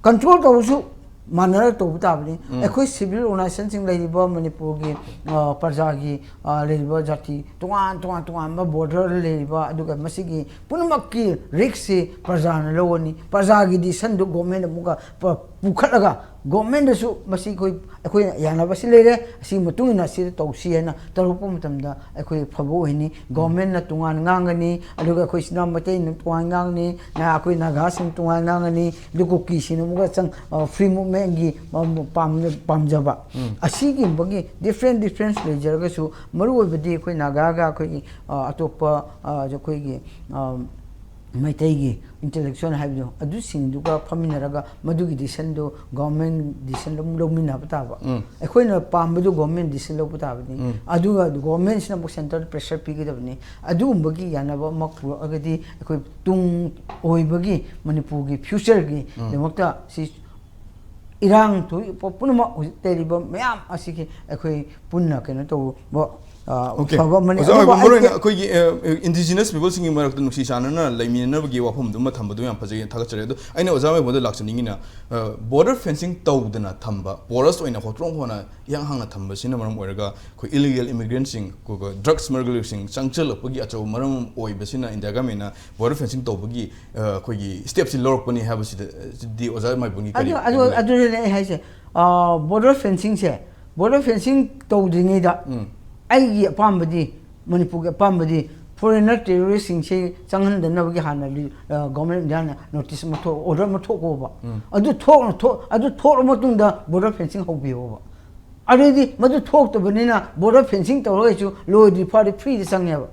ꯀꯟꯇ꯭ꯔꯣꯜ ꯇꯧꯕꯁꯨ ꯃꯥꯟꯅꯔ ꯇꯧꯕ ꯇꯥꯕꯅꯤ꯫ ꯑꯩꯈꯣꯏ ꯁꯤꯚꯤꯜ ꯑꯣꯔꯒꯅꯥꯏꯖꯦꯁꯟꯁꯤꯡ ꯂꯩꯔꯤꯕ ꯃꯅꯤꯄꯨꯔꯒꯤ, ꯑ, ꯄ꯭ꯔꯖꯥꯒꯤ, ꯑ, ꯂꯩꯔꯤꯕ ꯖꯥꯇꯤ ꯇꯣꯉꯥꯟ ꯇꯣꯉꯥꯟ ꯇꯣꯉꯥꯟꯕ ꯕꯣꯔꯗꯔ ꯂꯩꯔꯤꯕ, ꯑꯗꯨꯒ ꯃꯁꯤꯒꯤ ꯄꯨꯝꯅꯃꯛꯀꯤ ꯔꯤꯛꯁꯁꯤ ꯄ꯭ꯔꯖꯥꯅ ꯂꯧꯒꯅꯤ꯫ ꯄ꯭ꯔꯖꯥꯒꯤ ꯗꯤꯁꯤꯖꯟꯗꯨ ꯒꯣꯔꯃꯦꯟ ꯑꯃꯨꯛꯀ ꯄ-, ꯄꯨꯈꯠꯂꯒ ꯒꯣꯔꯃꯦꯟꯗꯁꯨ ꯃꯁꯤ ꯑꯩꯈꯣꯏ, ꯑꯩꯈꯣꯏꯅ ꯌꯥꯅꯕꯁꯤ ꯂꯩꯔꯦ, ꯑꯁꯤꯒꯤ ꯃꯇꯨꯡ ꯏꯟꯅ ꯑꯁꯤꯗ ꯇꯧꯁꯤ ꯍꯥꯏꯅ ꯇꯧꯔꯛꯄ ꯃꯇꯝꯗ ꯑꯩꯈꯣꯏ ꯐꯕ ꯑꯣꯏꯅꯤ꯫ ꯒꯣꯔꯃꯦꯟꯅ ꯇꯣꯉꯥꯟ ꯉꯥꯡꯒꯅꯤ, ꯑꯗꯨꯒ ꯑꯩꯈꯣꯏ ꯏꯆꯤꯟ ꯏꯅꯥꯎ ꯃꯩꯇꯩꯅ ꯇꯣꯉꯥꯟ ꯉꯥꯡꯒꯅꯤ, ꯅ-, ꯑꯩꯈꯣꯏ ꯅꯥꯒꯥꯁꯤꯡ ꯇꯣꯉꯥꯟ ꯉꯥꯡꯒꯅꯤ, ꯑꯗꯨ ꯀꯨꯀꯤꯁꯤꯡꯅ ꯑꯃꯨꯛꯀ ꯆꯪ-, ꯑ, ꯐ꯭ꯔꯤ ꯃꯨꯚꯃꯦꯟꯒꯤ ꯄꯥꯝ-, ꯄꯥꯝ-, ꯄꯥꯝꯖꯕ꯫ ꯑꯁꯤꯒꯨꯝꯕꯒꯤ ꯗꯤꯐ꯭ꯔꯦꯟ ꯗꯤꯐ꯭ꯔꯦꯟꯁ ꯂꯩꯖꯔꯒꯁꯨ, ꯃꯔꯨꯑꯣꯏꯕꯗꯤ ꯑꯩꯈꯣꯏ ꯅꯥꯒꯥꯒ ꯑꯩꯈꯣꯏꯒꯤ, ꯑ, ꯑꯇꯣꯞꯄ, ꯑ, ꯑꯩꯈꯣꯏꯒꯤ, ꯑ, ꯃꯩꯇꯩꯒꯤ ꯏꯟꯇꯦꯂꯦꯛꯆꯨꯋꯦꯜ ꯍꯥꯏꯕꯗꯣ, ꯑꯗꯨꯁꯤꯡꯗꯨꯒ ꯐꯝꯃꯤꯟꯅꯔꯒ ꯃꯗꯨꯒꯤ ꯗꯤꯁꯤꯖꯟꯗꯣ ꯒꯣꯔꯃꯦꯟ ꯗꯤꯁꯤꯖꯟ ꯑꯗꯨꯝ ꯂꯧꯃꯤꯟꯅꯕ ꯇꯥꯕ꯫ ꯑꯩꯈꯣꯏꯅ ꯄꯥꯝꯕꯗꯨ ꯒꯣꯔꯃꯦꯟ ꯗꯤꯁꯤꯖꯟ ꯂꯧꯕ ꯇꯥꯕꯅꯤ꯫ ꯑꯗꯨꯒ ꯒꯣꯔꯃꯦꯟꯁꯤꯅ ꯑꯃꯨꯛ ꯁꯦꯟꯇꯔꯗ ꯄ꯭ꯔꯦꯁꯔ ꯄꯤꯒꯗꯕꯅꯤ꯫ ꯑꯗꯨꯒꯨꯝꯕꯒꯤ ꯌꯥꯅꯕ ꯑꯃ ꯄꯨꯔꯛꯑꯒꯗꯤ ꯑꯩꯈꯣꯏ ꯇꯨꯡ ꯑꯣꯏꯕꯒꯤ ꯃꯅꯤꯄꯨꯔꯒꯤ ꯐ꯭ꯌꯨꯆꯔꯒꯤ ꯗꯃꯛꯇ ꯁꯤ ꯏꯔꯥꯡ ꯊꯣꯛꯏꯕ ꯄꯨꯝꯅꯃꯛ ꯍꯧꯖꯤꯛ ꯂꯩꯔꯤꯕ ꯃꯌꯥꯝ ꯑꯁꯤꯒꯤ ꯑꯩꯈꯣꯏ ꯄꯨꯟꯅ ꯀꯩꯅꯣ ꯇꯧꯕ ꯑ, Okay. ꯐꯕ ꯑꯃꯅꯤ꯫ ꯑꯣꯖꯥ ꯑꯗꯨꯕꯨ ꯍꯣꯏ, ꯃꯔꯨ ꯑꯣꯏꯅ ꯑꯩ ꯑꯩꯈꯣꯏꯒꯤ ꯏꯟꯗꯤꯖꯤꯅꯁ ꯄꯤꯄꯜꯁꯤꯡꯒꯤ ꯃꯔꯛꯇ ꯅꯨꯡꯁꯤ ꯆꯥꯟꯅꯅ ꯂꯩꯃꯤꯟꯅꯅꯕꯒꯤ ꯋꯥꯐꯝꯗꯨꯃ ꯊꯝꯕꯗꯨ ꯌꯥꯝ ꯐꯖꯩ, ꯊꯥꯒꯠꯆꯔꯤ꯫ ꯑꯗꯣ ꯑꯩꯅ ꯑꯣꯖꯥ ꯃꯥꯏꯕꯣꯟꯗ ꯂꯥꯛꯆꯅꯤꯡꯉꯤꯅ, ꯕꯣꯔꯗꯔ ꯐꯦꯟꯁꯤꯡ ꯇꯧꯗꯅ ꯊꯝꯕ, ꯄꯣꯔꯁ ꯑꯣꯏꯅ ꯍꯣꯇ꯭ꯔꯣꯡ ꯍꯣꯅ ꯏꯍꯥꯡ ꯍꯥꯡꯅ ꯊꯝꯕꯁꯤꯅ ꯃꯔꯝ ꯑꯣꯏꯔꯒ ꯑꯩꯈꯣꯏ ꯏꯂꯤꯒꯦꯜ ꯏꯃꯤꯒ꯭ꯔꯦꯟꯁꯤꯡ, ꯗ꯭ꯔꯒ ꯁ꯭ꯃꯒꯂꯔꯁꯤꯡ ꯆꯪꯁꯤꯜꯂꯛꯄꯒꯤ ꯑꯆꯧꯕ ꯃꯔꯝ ꯑꯃ ꯑꯣꯏꯕꯁꯤꯅ ꯏꯟꯗꯤꯌꯥ ꯒꯃꯦꯟꯅ ꯕꯣꯔꯗꯔ ꯐꯦꯟꯁꯤꯡ ꯇꯧꯕꯒꯤ ꯑ, ꯑꯩꯈꯣꯏꯒꯤ ꯁ꯭ꯇꯦꯞꯁꯤ ꯂꯧꯔꯛꯄꯅꯤ ꯍꯥꯏꯕꯁꯤꯗꯤ ꯑꯣꯖꯥ ꯃꯥꯏꯕꯣꯟꯒꯤ ꯀꯔꯤ ꯑꯗꯨ ꯑꯗꯨ ꯀꯩꯅꯣ ꯂꯩ? ꯑꯗꯨꯅꯅꯦ ꯑꯩ ꯍꯥꯏꯁꯦ, ꯕꯣꯔꯗꯔ ꯐꯦꯟꯁꯤꯡꯁꯦ, ꯕꯣꯔꯗꯔ ꯐꯦꯟꯁꯤꯡ ꯇꯧꯗ꯭ꯔꯤꯉꯩꯗ ꯎꯝ. ꯑꯩꯒꯤ ꯑꯄꯥꯝꯕꯗꯤ, ꯃꯅꯤꯄꯨꯔꯒꯤ ꯑꯄꯥꯝꯕꯗꯤ ꯐꯣꯔꯦꯟꯅꯔ ꯇꯦꯔꯣꯔꯤꯁꯁꯤꯡꯁꯦ ꯆꯪꯍꯟꯗꯅꯕꯒꯤ ꯍꯥꯟꯅ ꯒꯣꯔꯃꯦꯟ ꯏꯟꯗꯤꯌꯥꯅ ꯅꯣꯇꯤꯁ ꯑꯃ ꯊꯣꯛ, ꯑꯣꯔꯗꯔ ꯑꯃ ꯊꯣꯛꯑꯣꯕ꯫ ꯑꯗꯨ ꯊꯣꯛꯅ ꯊꯣꯛ ꯑꯗꯨ ꯊꯣꯛꯂ ꯃꯇꯨꯡꯗ ꯕꯣꯔꯗꯔ ꯐꯦꯟꯁꯤꯡ ꯍꯧꯕꯤꯌꯣꯕ꯫ ꯑꯗꯨꯗꯤ ꯃꯗꯨ ꯊꯣꯛꯇꯕꯅꯤꯅ ꯕꯣꯔꯗꯔ ꯐꯦꯟꯁꯤꯡ ꯇꯧꯔꯒꯁꯨ ꯂꯣꯏꯗ꯭ꯔꯤ ꯐꯥꯎꯗꯤ ꯐ꯭ꯔꯤꯗ ꯆꯪꯉꯦꯕ꯫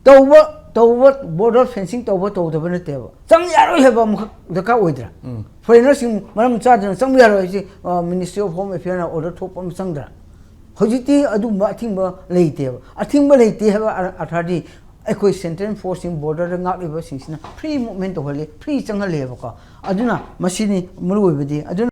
ꯇꯧꯕ ꯇꯧꯕ ꯕꯣꯔꯗꯔ ꯐꯦꯟꯁꯤꯡ ꯇꯧꯕ ꯇꯧꯗꯕ ꯅꯠꯇꯦꯕ, ꯆꯪ ꯌꯥꯔꯣꯏ ꯍꯥꯏꯕ ꯑꯃꯈꯛ ꯗꯔꯀꯥꯔ ꯑꯣꯏꯗ꯭ꯔꯥ? ꯐꯣꯔꯦꯟꯅꯔꯁꯤꯡ ꯃꯔꯝ ꯆꯥꯗꯅ ꯆꯪꯕ ꯌꯥꯔꯣꯏ ꯍꯥꯏꯁꯦ ꯃꯤꯅꯤꯁꯇ꯭ꯔꯤ ꯑꯣꯐ ꯍꯣꯝ ꯑꯦꯐꯤꯌꯔꯅ ꯑꯣꯔꯗꯔ ꯊꯣꯛꯄ ꯑꯃ ꯆꯪꯗ꯭ꯔꯥ? ꯍꯧꯖꯤꯛꯇꯤ ꯑꯗꯨꯝꯕ ꯑꯊꯤꯡꯕ ꯂꯩꯇꯦꯕ꯫ ꯑꯊꯤꯡꯕ ꯂꯩꯇꯦ ꯍꯥꯏꯕ ꯑꯔ-, ꯑꯔꯊꯗꯤ ꯑꯩꯈꯣꯏ ꯁꯦꯟꯇ꯭ꯔꯦꯜ ꯐꯣꯔꯁꯁꯤꯡ, ꯕꯣꯔꯗꯔꯗ ꯉꯥꯛꯂꯤꯕꯁꯤꯡꯁꯤꯅ ꯐ꯭ꯔꯤ ꯃꯨꯚꯃꯦꯟ ꯇꯧꯍꯜꯂꯤ, ꯐ꯭ꯔꯤ ꯆꯪꯍꯜꯂꯦꯕꯀꯣ꯫ ꯑꯗꯨꯅ ꯃꯁꯤꯅꯤ ꯃꯔꯨ ꯑꯣꯏꯕꯗꯤ꯫ ꯑꯗꯨꯅ